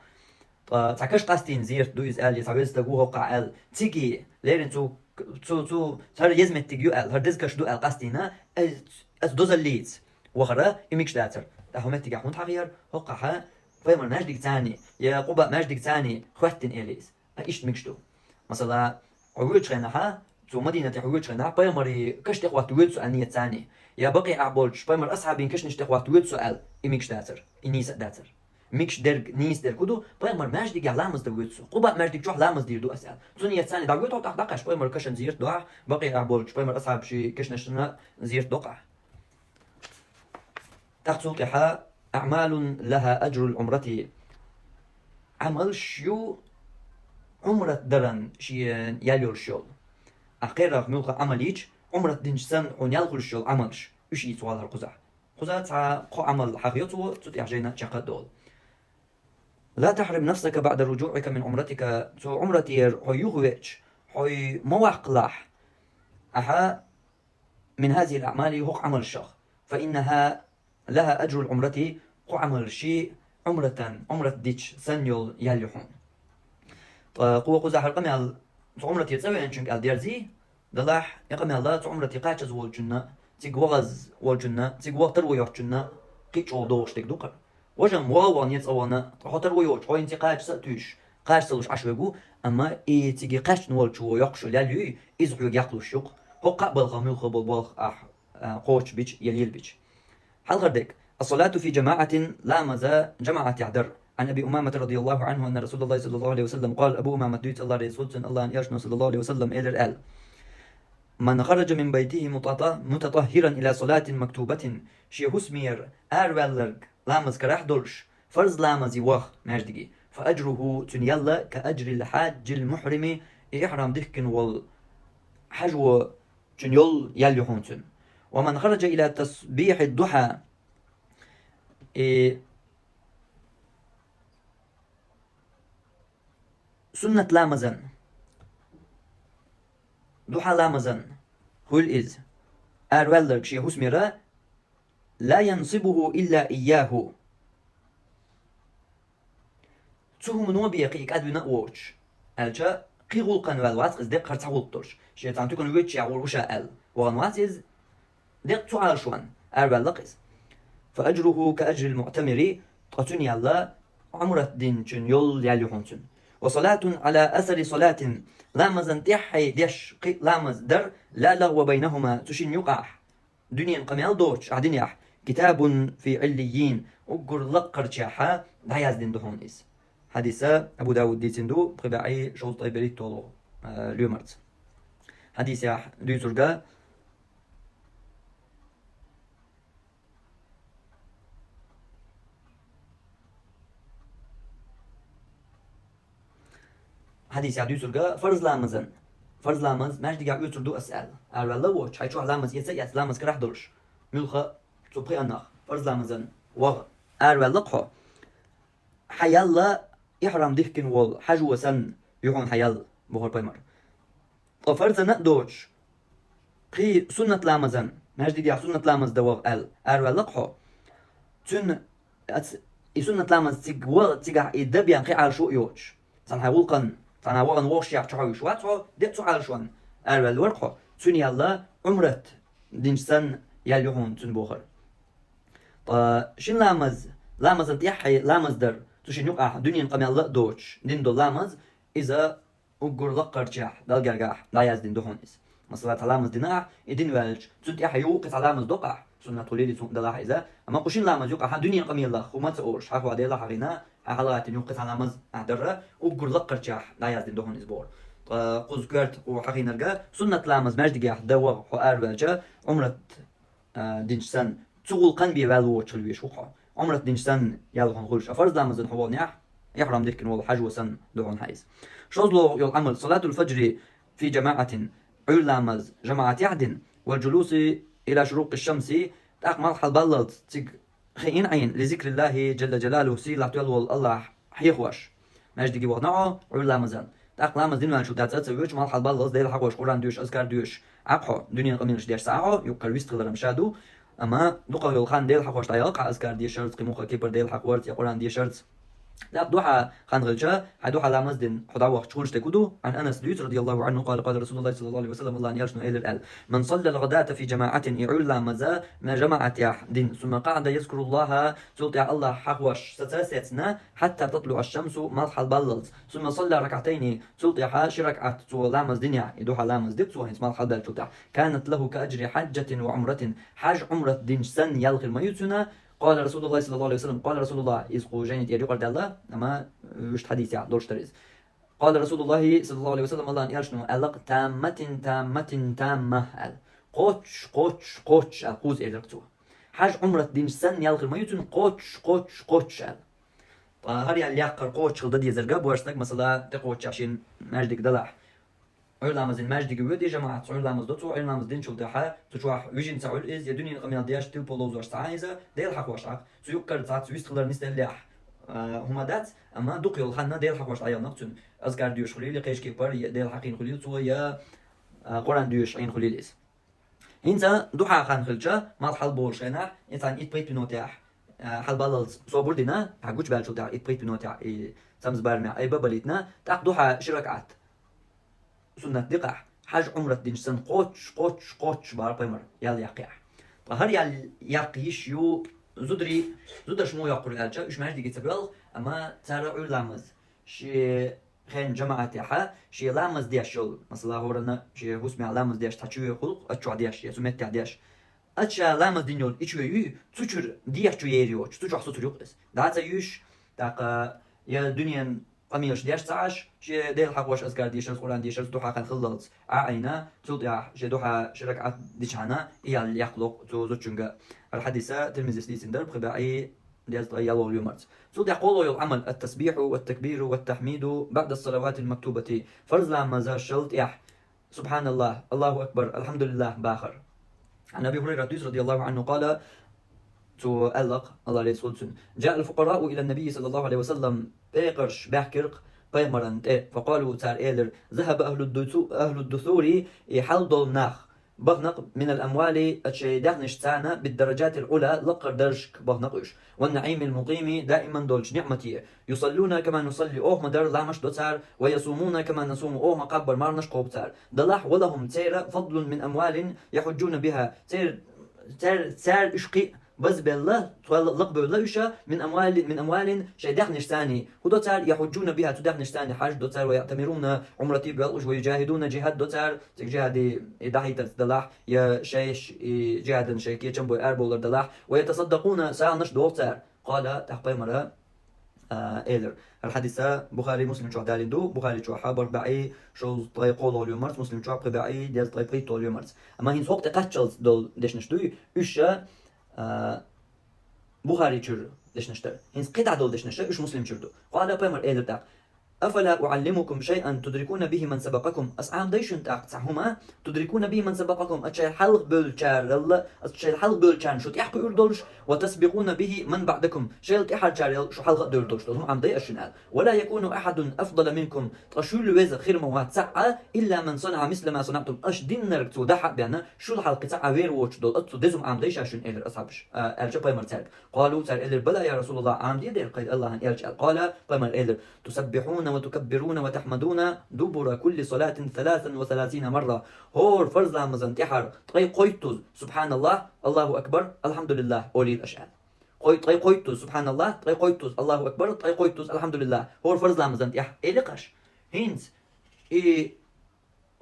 Ткъа цхьа каш къастийна зиярт ду иза аьлла, я цхьа веза стаг ву хӀокхахь аьлла, цига, леррина цу, цу, цу, хӀара еза меттиг ю аьлла, хӀара деза каш ду аьлла къастийна, ас, ас дозаллица вахара, и мегаш дацара. ТӀаккха хӀокху меттигехь хӀунда хьахийра, хӀокхахь пайхамар маьждигца, я Къуба маьждигца хӀоьттина элира иза. А иштта мегаш ду. Масала, хьо воьдучу хенахь, цу Мадинате хьо воьдучу хенахь, пайхамарийн каш тӀе хӀотта воьду со аьлла нийят царна, я Бакъиъехь болчу пайхамар асхьабийн кешнаш тӀе хӀотта воьду со аьлла, и мегаш дацара, и нийса а дацара. Мегаш дерг, нийса дерг хӀун ду, пайхамар маьждигехь ламаз дан воьду со, Къуба маьждиг чохь ламаз дийр ду ас аьлла. Цу нийят царна дӀавоьду хьо, тӀаккха дӀакхаьчча пайхамар кашан зиярт до ахь, Бакъиъехь болчу пайхамар асхьабашийн кешнашна зиярт до ахь. ТӀаккха цул тӀаьхьа, أعمال لها أجر العمرة. Ӏамалш ю Ӏумрат даран шен ял йолуш йолу. Ахь кхерарх муьлхха Ӏамал йича, Ӏумрат динчу санна хьуна ял хуьлуш йолу Ӏамалш, уьш йийца валахьара кхузахь. Кхуза цхьа кхо Ӏамал хьахайо цо, цу тӀехь жайна чекх а долу. لا تحرم نفسك بعد رجوعك من عمرتك. Цу Ӏумратера хьо юхавеача, хьо ма ваккхалахь ахьа من هذه الأعمال, хӀокху Ӏамалшах, فإنها لها أجر العمرة, кху Ӏамалший Ӏумратан, Ӏумрат дича санна йолу ял ю хьуна. Ткъа кхо кхузахь хӀара къамел цу Ӏумрате цӀа веанчуьнга аьлла дерзий, делахь, и къамел цу Ӏумрате кхачаза волчунна, цига вахаза волчунна, цига ваха тарво йоцучунна кхин а чӀогӀа догӀуш дерг ду-кх хӀара. Важа-м ваха а ваханера цӀа вахана, ткъа хьо тарво йоцуш, хьо хӀинца кхача ца а туьйсуш, кхача ца луш Ӏаш верг ву, амма и цига кхаьчна волчо йоккхуш йолу ял юй, иза хьоьга яккхалуш ю-кх. ХӀокху кхаа балхах муьлхха болу балх ахь, а, кхочушбича я лелабича. Хьалхара дерг. الصلاة في جماعة, ламаз жамаӀатехь дар. عن أبي أمامة رضي الله عنه أن رسول الله صلى الله عليه وسلم قال, Абу Умамат дуьйцу, АллахӀан Расул цунна, АллахӀан Элчано, صلى الله عليه وسلم, элира аьлла: من خرج من بيته متط-, متطهرا إلى صلاة مكتوبة, шен хӀусамера араваьлларг ламаз карахь долуш, фарз ламазе ваха маьждиге, فأجره, цуьнан ял, كأجر الحاج المحرم, и ихьрам дихкина волу хьажо, цуьнан йолу ял ю хьуна цуьнан. ومن خرج إلى تسبيح الضحى, и суннат ламазан, духьа ламазан хуьлу иза, араваьлларг шен хӀусамера, لا ينصبه إلا إياه. Цу хӀумано бен кхин и кӀадвина а воцуш, аьлча, кхин гӀуллакхана ваьлла вац-кх иза, деккъа хӀара цхьа гӀуллакх долуш, шен цхьана тукана воьдучехь гӀур ву ша аьлла, вахана вац иза, деккъа цу Ӏалашонна араваьлла-кх иза. فأجره كأجر المعتمر, ткъа цуьнан ял Ӏумрат динчун йолу ял ю хьуна цуьнан. وصلاة على أثر صلاة, ламазан тӀаьххье деш кхин а ламаз дар, لا لغو بينهما, цу шинна юкъахь дуьненан къамел доцуш ахь динехь, كتاب في عليين, уггар лаккхарчехь дӀаяздина ду хьуна иза. Хьадис Абу Дауд дийцина ду, пхи бӀе шовзткъе берхӀитталгӀа, а, лоьмарца. Хьадисехь дуьйцург а, Хьадисехь дуьйцург а фарз ламазан. Фарз ламаз маьждигехь оьцур ду ас аьлла. Араваьлла а воцуш, хьайн чохь ламаз эца а эцна, ламаз карахь долуш. Муьлхха а цу пхи аннах фарз ламазан ваха араваьлла-кх хьо. Хьан ял ихьрам дихкина волу хьажо санна ю хьуна хьан ял, бохура пайхамара. Ткъа фарзана а доцуш, кхин суннат ламазан, маьждигехь суннат ламаз дан ваха аьлла, араваьлла-кх хьо. Цуьнан ац-, и суннат ламаз цига ваха, цигахь и дан бен кхин Ӏалашо а йоцуш. Цхьана хьайн гӀуллакхана, цхьана вахана вогӀуш яхь чохь а вуьш вац хьо, де а цу Ӏалашонна араваьлла вара-кх хьо. Цуьнан яьлла Ӏумрат динчу санна яьлла ю хьуна цуьнан бохар. Ткъа шина ламаз, ламазан тӀаьххье ламаз дар, цу шина юкъахь дуьненан къамелла а доцуш, дина долу ламаз, иза уггар лаккхарчех Далла гергахь дӀаяздина ду хьуна иза. Масала, цхьа ламаз дина ахь, и дина ваьлча, цунна тӀаьхьа юха кхин цхьа ламаз до-кх ахь, суннатул йолу иза хӀунда делахь иза, амма кху шина ламаз юкъахь дуьненан къамелах хӀума ца олуш, хьан хӀума Делах хьахийна, хьан хьалагӀаттийна юха кхин цхьа ламаз ахь дарра, уггар лаккхарчех дӀаяздина ду хьуна иза боху. Ткъа кхуза коьрта кху хьахийнарг, суннат ламаз маьждигехь дан ваха хьо араваьлча, Ӏумрат а, динчу санна, цу гӀуллакхан бен ваьлла воцуш хила везаш ву-кх хьо. Ӏумрат динчу санна яьлла хьуна хуьлуш, а фарз ламазан хьо вахана яхь, ихьрам дихкина волу хьажо санна ду хьуна хьан иза. ШолгӀа йолу Ӏамал, салатул фаджри фи джамаӀатин, Ӏуьйра ламаз жамаӀатехь дина, вал джулуси ила шурукъи шамси, тӀаккха малх хьалабаллалц цига хиъна Ӏийна, ли зикриллахи джалла джалалуху, сийлахь тоьлла волу Аллахь хьехош. Маьждиге вахана хьо, Ӏуьйра ламазан. ТӀаккха ламаз дина ваьлча, дац а ца воьдуш, малх хьалабаллалц, Дела хьахош, Къуръан доьшуш, азкар доьшуш, Ӏа-кх хьо, дуьненан къамелаш деш ца Ӏа хьо, юккъера вистхиларан ша ду, амма дукха йолу хан Дела хьахош дӀаяла-кх хьан, азкар дешарца, кхин муха кепара Дела хьахорца я Къуръан дешарца. ТӀаккха дуьхьа хан хилча, хьайн дуьхьа ламаз дина хьо дӀавахча хуьлуш дерг хӀун ду? Ӏан Анас дуьйцу, радияллаху Ӏанху, къала, къала Расулуллахи саллаллаху Ӏалайхи ва саллам, Аллахьан элчано элира аьлла: «Ман саллал гӀадата фи джамаӀатин», и Ӏуьйра ламаза, ма жамаӀатехь дина, «сумма къаӀада язкуруллаха», цул тӀаьхьа Аллахь хьахош саца сецна, «хьатта татлуӀа шамсу», малх хьалабаллалц, «сумма салла ракӀатайни», цул тӀаьхьа ши ракӀат цо ламаз динехь, и дуьхьа ламаз дира цо хӀинца малх хьалабаьллачул тӀаьхьа, «канат лаху ка аджри хьаджатин ва Ӏумратин», хьаж, Ӏумрат динчу санна ял хир ма ю цуьнан, Къала Расулуллахи саллаллаху Ӏалайхи ва саллам, къала Расулуллах, иза кху жайни тӀера юкъара даьлла, амма вуьшта хьадисехь долуш дара иза. Къала Расулуллахи саллаллаху Ӏалайхи ва саллам, Аллахьан элчано аьлла-кх: «Тамматин, тамматин, тамма», аьлла. Кхоччуш, кхоччуш, кхоччуш аьлла, кхузза элира-кх цо. Хьаж, Ӏумрат динчу санна ял хир ма ю цуьнан, кхоччуш, кхоччуш, кхоччуш аьлла. Ткъа хӀара ял яккхар кхоччуш хила дан дезарг а, божарг стаг, масала, тӀекхоччехь шен маьждиг далахь, Ӏуьйра ламазан маьждиге воьду и жамаӀатца, Ӏуьйра ламаз до цо, Ӏуьйра ламаз динчул тӀаьхьа цу чохь вижина ца Ӏуьллу иза, я дуьненан къамел деш, тилпо ловзош ца Ӏа иза, Дела хьахош Ӏа-кх. Цу юккъера цхьацца вистхилар, нисделлехь, а, хӀума дац, амма дукха йолу хан Дела хьахош дӀаялнах цуьнан. Азкар доьшуш хуьлийла, кхечу кепара, я Дела хьахийна хуьлийла цо, я, а, Къуръан доьшуш Ӏийна хуьлийла иза. ХӀинца дуьхьа хан хилча, малх хьалаболуш хенахь, и цхьана итт-пхийтта минотехь, а, хьалабаллалц собар дина, хьан гучубаьллачул тӀаьхьа итт-пхийтта минотехь и цамза барамехь айба а балийтина, тӀаккха дуьхьа ши ракӀат суннат дикъахь, хьаж, Ӏумрат динчу санна кхоччуш, кхоччуш, кхоччуш бара пайхамар ял яккхехь. Ткъа хӀара ял яккха йиш ю зударий, зударш муха йоккхур аьлча, уьш маьждиге ца боьлху, амма цара Ӏуьйра ламаз шен хенан жамаӀатехьа, шен ламаз деш йолу, масала, хӀоранна шен хӀусамехь ламаз деш цхьа чоь хуьлу-кх, оцу чохь деш, я цу меттехь деш. Оцу ша ламаз дина йолу и чоь юй, цу чуьра дехьа чу ер йоцуш, цу чохь суцур ю-кх иза. ДӀа а ца юьйш, тӀаккха я дуьненан къамелаш деш ца Ӏаш, шен Дела хьахош, азкар дешарца, Къуръан дешарца дуьхьа хан хиллалц Ӏа а Ӏийна, цул тӀаьхьа шен дуьхьа ши ракӀат дичхьана, и ял яккха ло-кх цу зудчуьнга. ХӀара хьадис Тирмизис дийцина дара, пхи бӀе дезткъе ялхолгӀа лоьмарца. Цул тӀаьхьа кхоалгӀа йолу Ӏамал: ат-тасбихьу ва такбиру ва тахмиду баӀда салаватил мактубати. Фарз ламаза шал тӀехь субхьаналлахь, Аллаху акбар, алхьамдулиллахь бахар. Ан Аби Хурайрат дуьйцу, радияллаху Ӏанху, къала, цо аьлла-кх, Алла реза хуьлда цунна: «Джаъал фукъараъу илан набийи саллаллаху Ӏалайхи ва саллам», пекъарш баьхкира-кх пайхамарна тӀе, факъалу, цара элира: «Захаба ахлуд-дусу-, ахлуд-дусури», и хьал долу нах бахана-кх, «минал амвали», шайн даьхнашца, «биддараджатил Ӏула», лаккхара даржашка бахана-кх уьш, «ван наӀимил мукъими», даиман долчу ниӀмате, «юсаллуна кама нусалли», оха ма-дарра ламазаш до цара, «ва ясумуна кама насуму», оха ма-кхаббара марханаш кхобу цара. Делахь, «ва лахум», церан, «фадлун мин амвалин яхьуджуна биха», цер-, цер-, цара уьш кхин а базбелла, тхол-, лакхабевлла уьш, «мин амвали-, мин амвалин», шайн даьхнашца. ХӀун до цара? «Яхьуджуна биха», цу даьхнашца хьаж до цара, «ва яътамируна», Ӏумрате боьлху уьш, «ва юджахидуна», джихад до цара, цига джихаде, и дӀахьийтарца делахь, я шайш и джихадана шайн кечам бой арабовлар делахь, «ва ятасаддакъуна», сагӀанаш доху цара. Къала, тӀаккха пайхамара, а, элира. ХӀара хьадис Бухари, Муслим чохь далийна ду, Бухари чохь бархӀ бӀе шовзткъе кхоалгӀа лоьмарца, Муслим чохь пхи бӀе дезткъе пхийтталгӀа лоьмарца. Амма хӀинца хӀокху тӀе кхаччалц долу дешнаш дуй, уьш ша, а, Бухари чуьра дешнаш дара. ХӀинца кхидӀа долу дешнаш ша, уьш Муслим чуьра ду. Къала, пайхамар элира тӀаккха: أفلا أعلمكم شيئا تدركون به من سبقكم؟ Ас Ӏамадой шуна тӀаккха цхьа хӀума, تدركون به من سبقكم, ас шоайла хьалха бевллачарел, ас шоайла хьалха бевллачарна шу тӀехьакхуьур долаш, وتسبقون به من بعدكم, шоайла тӀехьарчарел шу хьалха а девр долаш дола хӀума Ӏамадой ас шуна, аьлар. ولا يكون أحد أفضل منكم, ткъа шул веза хир ма вац цхьа а, إلا من صنع مثل ما صنعتم, аш диннарг цо дахьа а баьнна, шул хьалха цхьа а вер воацаш дола, ас цу деза хӀума Ӏамадой ша шуна, аьлар асхьабаша, а, аьлча пайхамара царех. قالوا, цар эллар: بلى يا رسول الله, Ӏамаде дера, кхайда АллахӀа, аьлча аьлар. قال, пайхамара эллар: تسبحون وتكبرون وتحمدون دبر كل صلاة ثلاثا وثلاثين مرة. ХӀора фарз ламаза тӀехьара ткъе кхойттуза سبحان الله، الله أكبر، الحمد لله олийла аша, аьлар. Кхой-, ткъе кхойттуза سبحان الله, ткъе кхойттуза الله أكبر, ткъе кхойттуза الحمد لله. ХӀора фарз ламаза тӀехьа эли-кх аша. ХӀинца и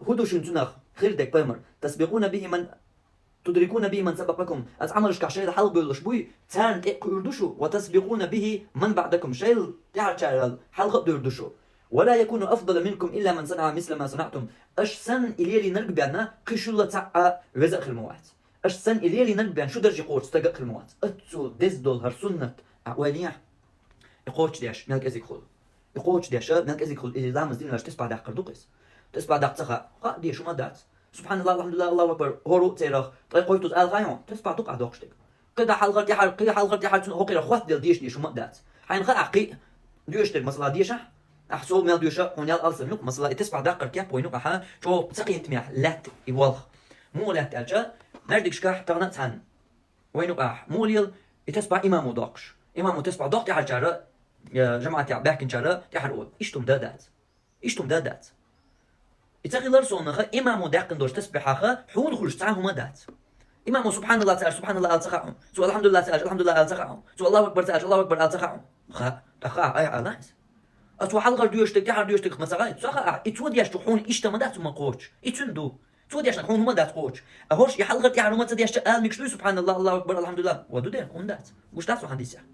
хӀун ду шуна цунах хир дерг, пайхамар? تسبقون به من تدركون به من سبقكم. Ас Ӏамалашкахь шоайла хьалха бевллаш буй, царна тӀе а кхуьур ду шу, وتسبقون به من بعدكم, шоайла тӀехьарчарел хьалха а девр ду шу. ولا يكون أفضل منكم إلا من صنع مثل ما صنعتم. Аш санна и лелийнарг а баьнна, кхы шул цхьа а веза а хир ма вац. Аш санна и лелийнарг а баьнна, шу дарже кхочу стаг а хир ма вац. Ас цу деза дола хӀара суннат Ӏа ойла е. И кхочушдеш мел кӀезига хул. И кхочушдеш мел кӀезига хул, и ламаз дина лаьш тесбахь даккхар ду-кх из. Тесбахь даккха ца хаа, хаа де, шу ма дац. سبحان الله، الحمد لله، الله أكبر, хӀора а церах ткъе кхойттуза ала хаий хьона, тесбахь ду-кх Ӏа доккхуш дерг. Кхы дӀа хьалхара тӀехьара, кхы хьалхара тӀехьара цунна хӀокхерах хоттаделла деша де, шу ма дац. Хьайна хаа Ӏа кхы а доьшуш дерг, масала, дешахь, ахь со мел доьша, хьона ял алсам юкъ, масала, и тесбахь даккхар кеп вайна юкъахь чӀогӀа ца кхетамехь лаьтта и болх. Муха лаьтта аьлча, маьждигашкахь тахана а цхьана вайна юкъахь муха лела, и тесбахь имамо доккхуш. Имамо тесбахь доккху, тӀехьарчара, э, жамаӀатехь баьхкинчара тӀехьара ода. Иштта хӀума да дац. Иштта хӀума да дац. И ца хилар совнаха, имамо даьккхина долчу тасбихьаха хьуна хуьлуш цхьа а хӀума дац. Имамо سبحان الله ца аьлча, سبحان الله ала ца хаьа хьуна. Цо الحمد لله ца аьлча, الحمد لله ала ца хаьа хьуна. Цо الله أكبر ца аьлча, الله أكبر ала ца хаьа хьуна. Хаьа, тӀаккха хаьа, айхьа ала иза. А цо хьалхара доьшуш дерг, тӀехьара доьшуш дерг ма ца хаьий, ца хаьа. И цо дешчух хьуна иштта ма дац хӀума кхочуш. И цуьнан ду. Цо дешнарг хьуна хӀума дац кхочуш. А хӀорш и хьалхара тӀехьара хӀума ца дешча, ала мегаш дуй سبحان الله، الله أكبر، الحمد لله? Ва ду де, хӀунда дац? Гуш дац хьуна хьадисехь?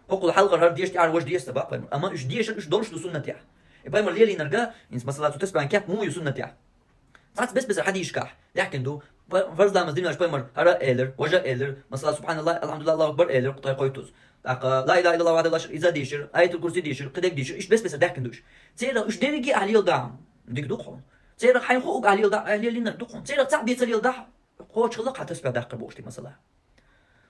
ХӀокхул хьалхара хӀара деша, тӀехьара важа деша ца бакъ пайхамар. Амма уьш дешар, уьш долуш ду суннатехь. И пайхамар лелийнарг, хӀинца, масала, цу тасбихьан кеп муха ю суннатехь? Цхьацца бес-бесара хьадисашкахь даьхкина ду. Па-, фарз ламаз дина лаьш пайхамар хӀара а элира, важа а элира, масала, سبحان الله، الحمد لله، الله أكبر элира, ткъе кхойттуза. ТӀаккха لا إله إلا الله وحده لا شريك له, иза дешира, Аятул Курси дешира, кхидерг дешира, иштта бес-бесара даьхкина ду уьш. Церан уьш дерриге ахь леладахь, дика ду-кх хьуна. Церан хьайна хуург ахь леладахь, ахь лелийнарг ду-кх хьуна. Церан цхьаъ бен ца леладахь, кхочуш хилла-кх хьан тасбихь даккхар бохуш дерг, масала.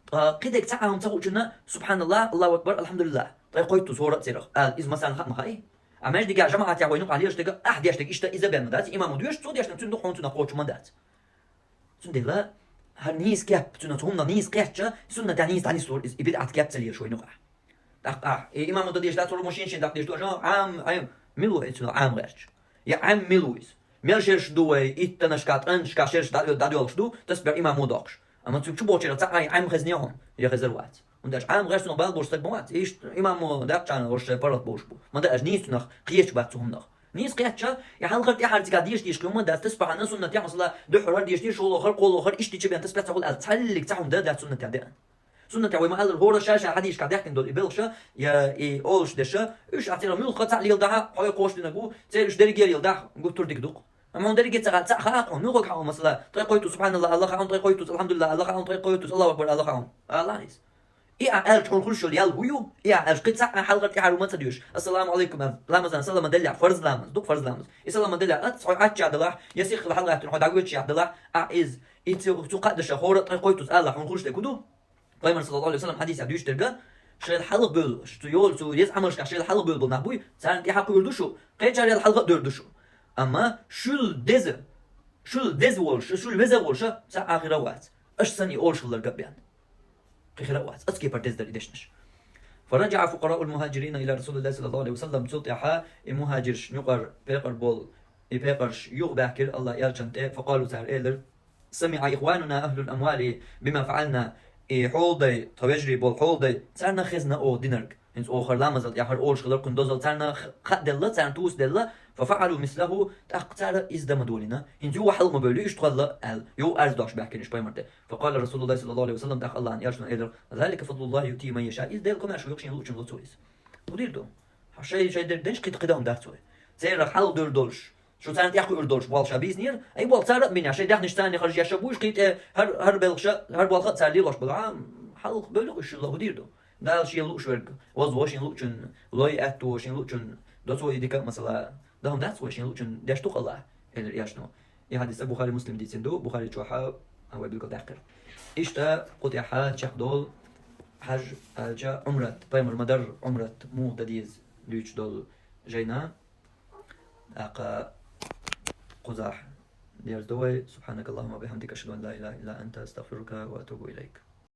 Ткъа кхидерг цхьа а хӀума ца хуучунна سبحان الله، الله أكبر، الحمد لله, ткъе кхойттуза хӀора а церах ала, иза массарна хаа ма хаьий? А маьждигехь жамаӀатехь вайна юкъахь лелаш дерг ахь дешнарг иштта иза бен ма дац, имамо доьшуш, цо дешнарг цуьнан ду-кх хьуна, цунах кхочуш хӀума дац. Цундела хӀара нийса кеп, цуьнан цу хӀуманах нийса кхетча, суннатехь нийса дӀанислора иза, и бидӀат кеп ца лелаш вайна юкъахь. ТӀаккха ахь, и имамо дан дезаш дац, хӀора машин шен даккха дезаш ду, аша Ӏам, Ӏам, мила ву и цунах Ӏам гӀерташ? Я Ӏам мила ву иза? Мел шераш ду вай, иттанашкахь, ткъанашкахь шераш дӀа-, дӀадоьлхуш ду, тасбихь имамо доккхуш. Амма цуьнга чу бохучарах цхьа а Ӏам хезний хьуна? Я хезар вац. ХӀунда аьлча Ӏам гӀерташ цунах бала болуш стаг ма вац. Иштта имамо даьккхачарна хӀорш шайн паргӀат болуш бу. Ма дан аша нийса цунах кхеташ бац цу хӀуманах. Нийса кхетча, и хьалхара тӀехьара цигахь деша дийшкхи хӀума дац, тасбихьана суннатехь, масала, дуьххьара хӀара деша дийша, шолгӀа хӀара, кхоалгӀа хӀара, иштта чу бен тасбихь ца хуьлу аьлла, цхьаллиг цхьа хӀума дан дац суннатехь деана. Суннатехь вай ма-аллара, хӀора ша-ша хьадисашкахь даьхкина долу и белхаш, я и олуш дерш, уьш ахь церан муьлхха цхьаъ леладахь, хьо кхочушдинарг ву, церан уьш дерриге а леладахь, гуттар а дика ду-кх. Амма хьуна дерриге ца хаьа, ца хаьа хьуна, муьлхарг хаьа хьуна, масала, ткъе кхойттуза سبحان الله ала хаьа хьуна, ткъе кхойттуза الحمد لله ала хаьа хьуна, ткъе кхойттуза الله أكبر ала хаьа хьуна. Ала иза. И ахь аьлча хьуна хуьлуш йолу ял хӀун ю? И ахь аьлча кхин цхьа а хьалхара тӀехьара хӀума ца доьшу. Ассаламу Ӏалайкум аьлла, ламазан салам ма деллехь, фарз ламаз ду-кх, фарз ламаз. И салам ма деллехь, ац хьо Ӏаччахь делахь, я сихха хьалагӀаьттина хьо дӀагоьдучехь делахь, ахь иза, и цу, цу кхаа дешах хӀора а ткъе кхойттуза алахь, хьуна хуьлуш дерг хӀун ду? Пайхамар, саллаллаху Ӏалайхи ва саллам, хьадисехь дуьйцуш дерг, шайла хьалха бевлла, шу йолу цу деза Ӏамалшкахь шайла хьалха бевлла болу нах буй, царна тӀаьхьа кхуьур ду шу, кхечарел хьалха а девр ду шу. Амма шул деза, шул деза волуш, шул веза волуш, цхьа а хир а вац. Аша санна и олуш хилларг а бен. Кхин хир а вац. Аца кепара деза дара и дешнаш. فرجع فقراء المهاجرين إلى رسول الله صلى الله عليه وسلم. Цул тӀаьхьа и мухьаджирш юкъара пекъар болу, и пекъарш юхабаьхкира АллахӀ элчанна тӀе, فقالوا, цара элира: سمع إخواننا أهل الأموال بما فعلنا. И хьолдай, тхан вежарий болу хьолдай, царна хезна оха динарг. ХӀинца оха хӀара ламазал тӀехь хӀара олуш хилар кхуьнан дозалла царна х-, хааделла, царна тусаделла, ففعلوا مثله, тӀаккха цара иза дан ма долийна. ХӀинца юха хьалха ма бевлли уьш тхолла аьлла, юха арз дош баьхкина уьш пайхамар тӀе. فقال رسول الله صلى الله عليه وسلم, тӀаккха АллахӀан элчано элира: ذلك فضل الله يؤتيه من يشاء. Иза Делан комаьршо ю-кх, шена луучунна ло цо иза. ХӀун дийр ду? Хьан шайн, шайн дерг дайча кхин, кхин дан дац вай. Церах хьалха девр долуш, шу царна тӀехь кхуьур долуш болу ша бийцинера, ай болу цара а бина, шайн даьхнаш царна харжа еш а буйш, кхин тӀе хӀара, хӀара белхаш а, хӀара болх а цара лелош болу. Хьан, хьалха бевлла уьш шуьла, хӀун дийр ду? Дала шена лууш верг, вазво шена луучунна, лой аьтто шена луучунна, Доцо и дика, масала, дахам дац вай шин лучун деш тукъалла, элир яшну. И хадис Бухари, Муслим дийцин ду, Бухари чухьа, а вай билгал дакъир. Ишта къутяха чехдол, хаж, алча, умрат, пайгамбар мадар умрат, му дадиз, луч дол жайна, ака, къузах. Дерз довай, سبحانك اللهم وبحمدك، أشهد أن لا إله إلا أنت، أستغفرك وأتوب إليك.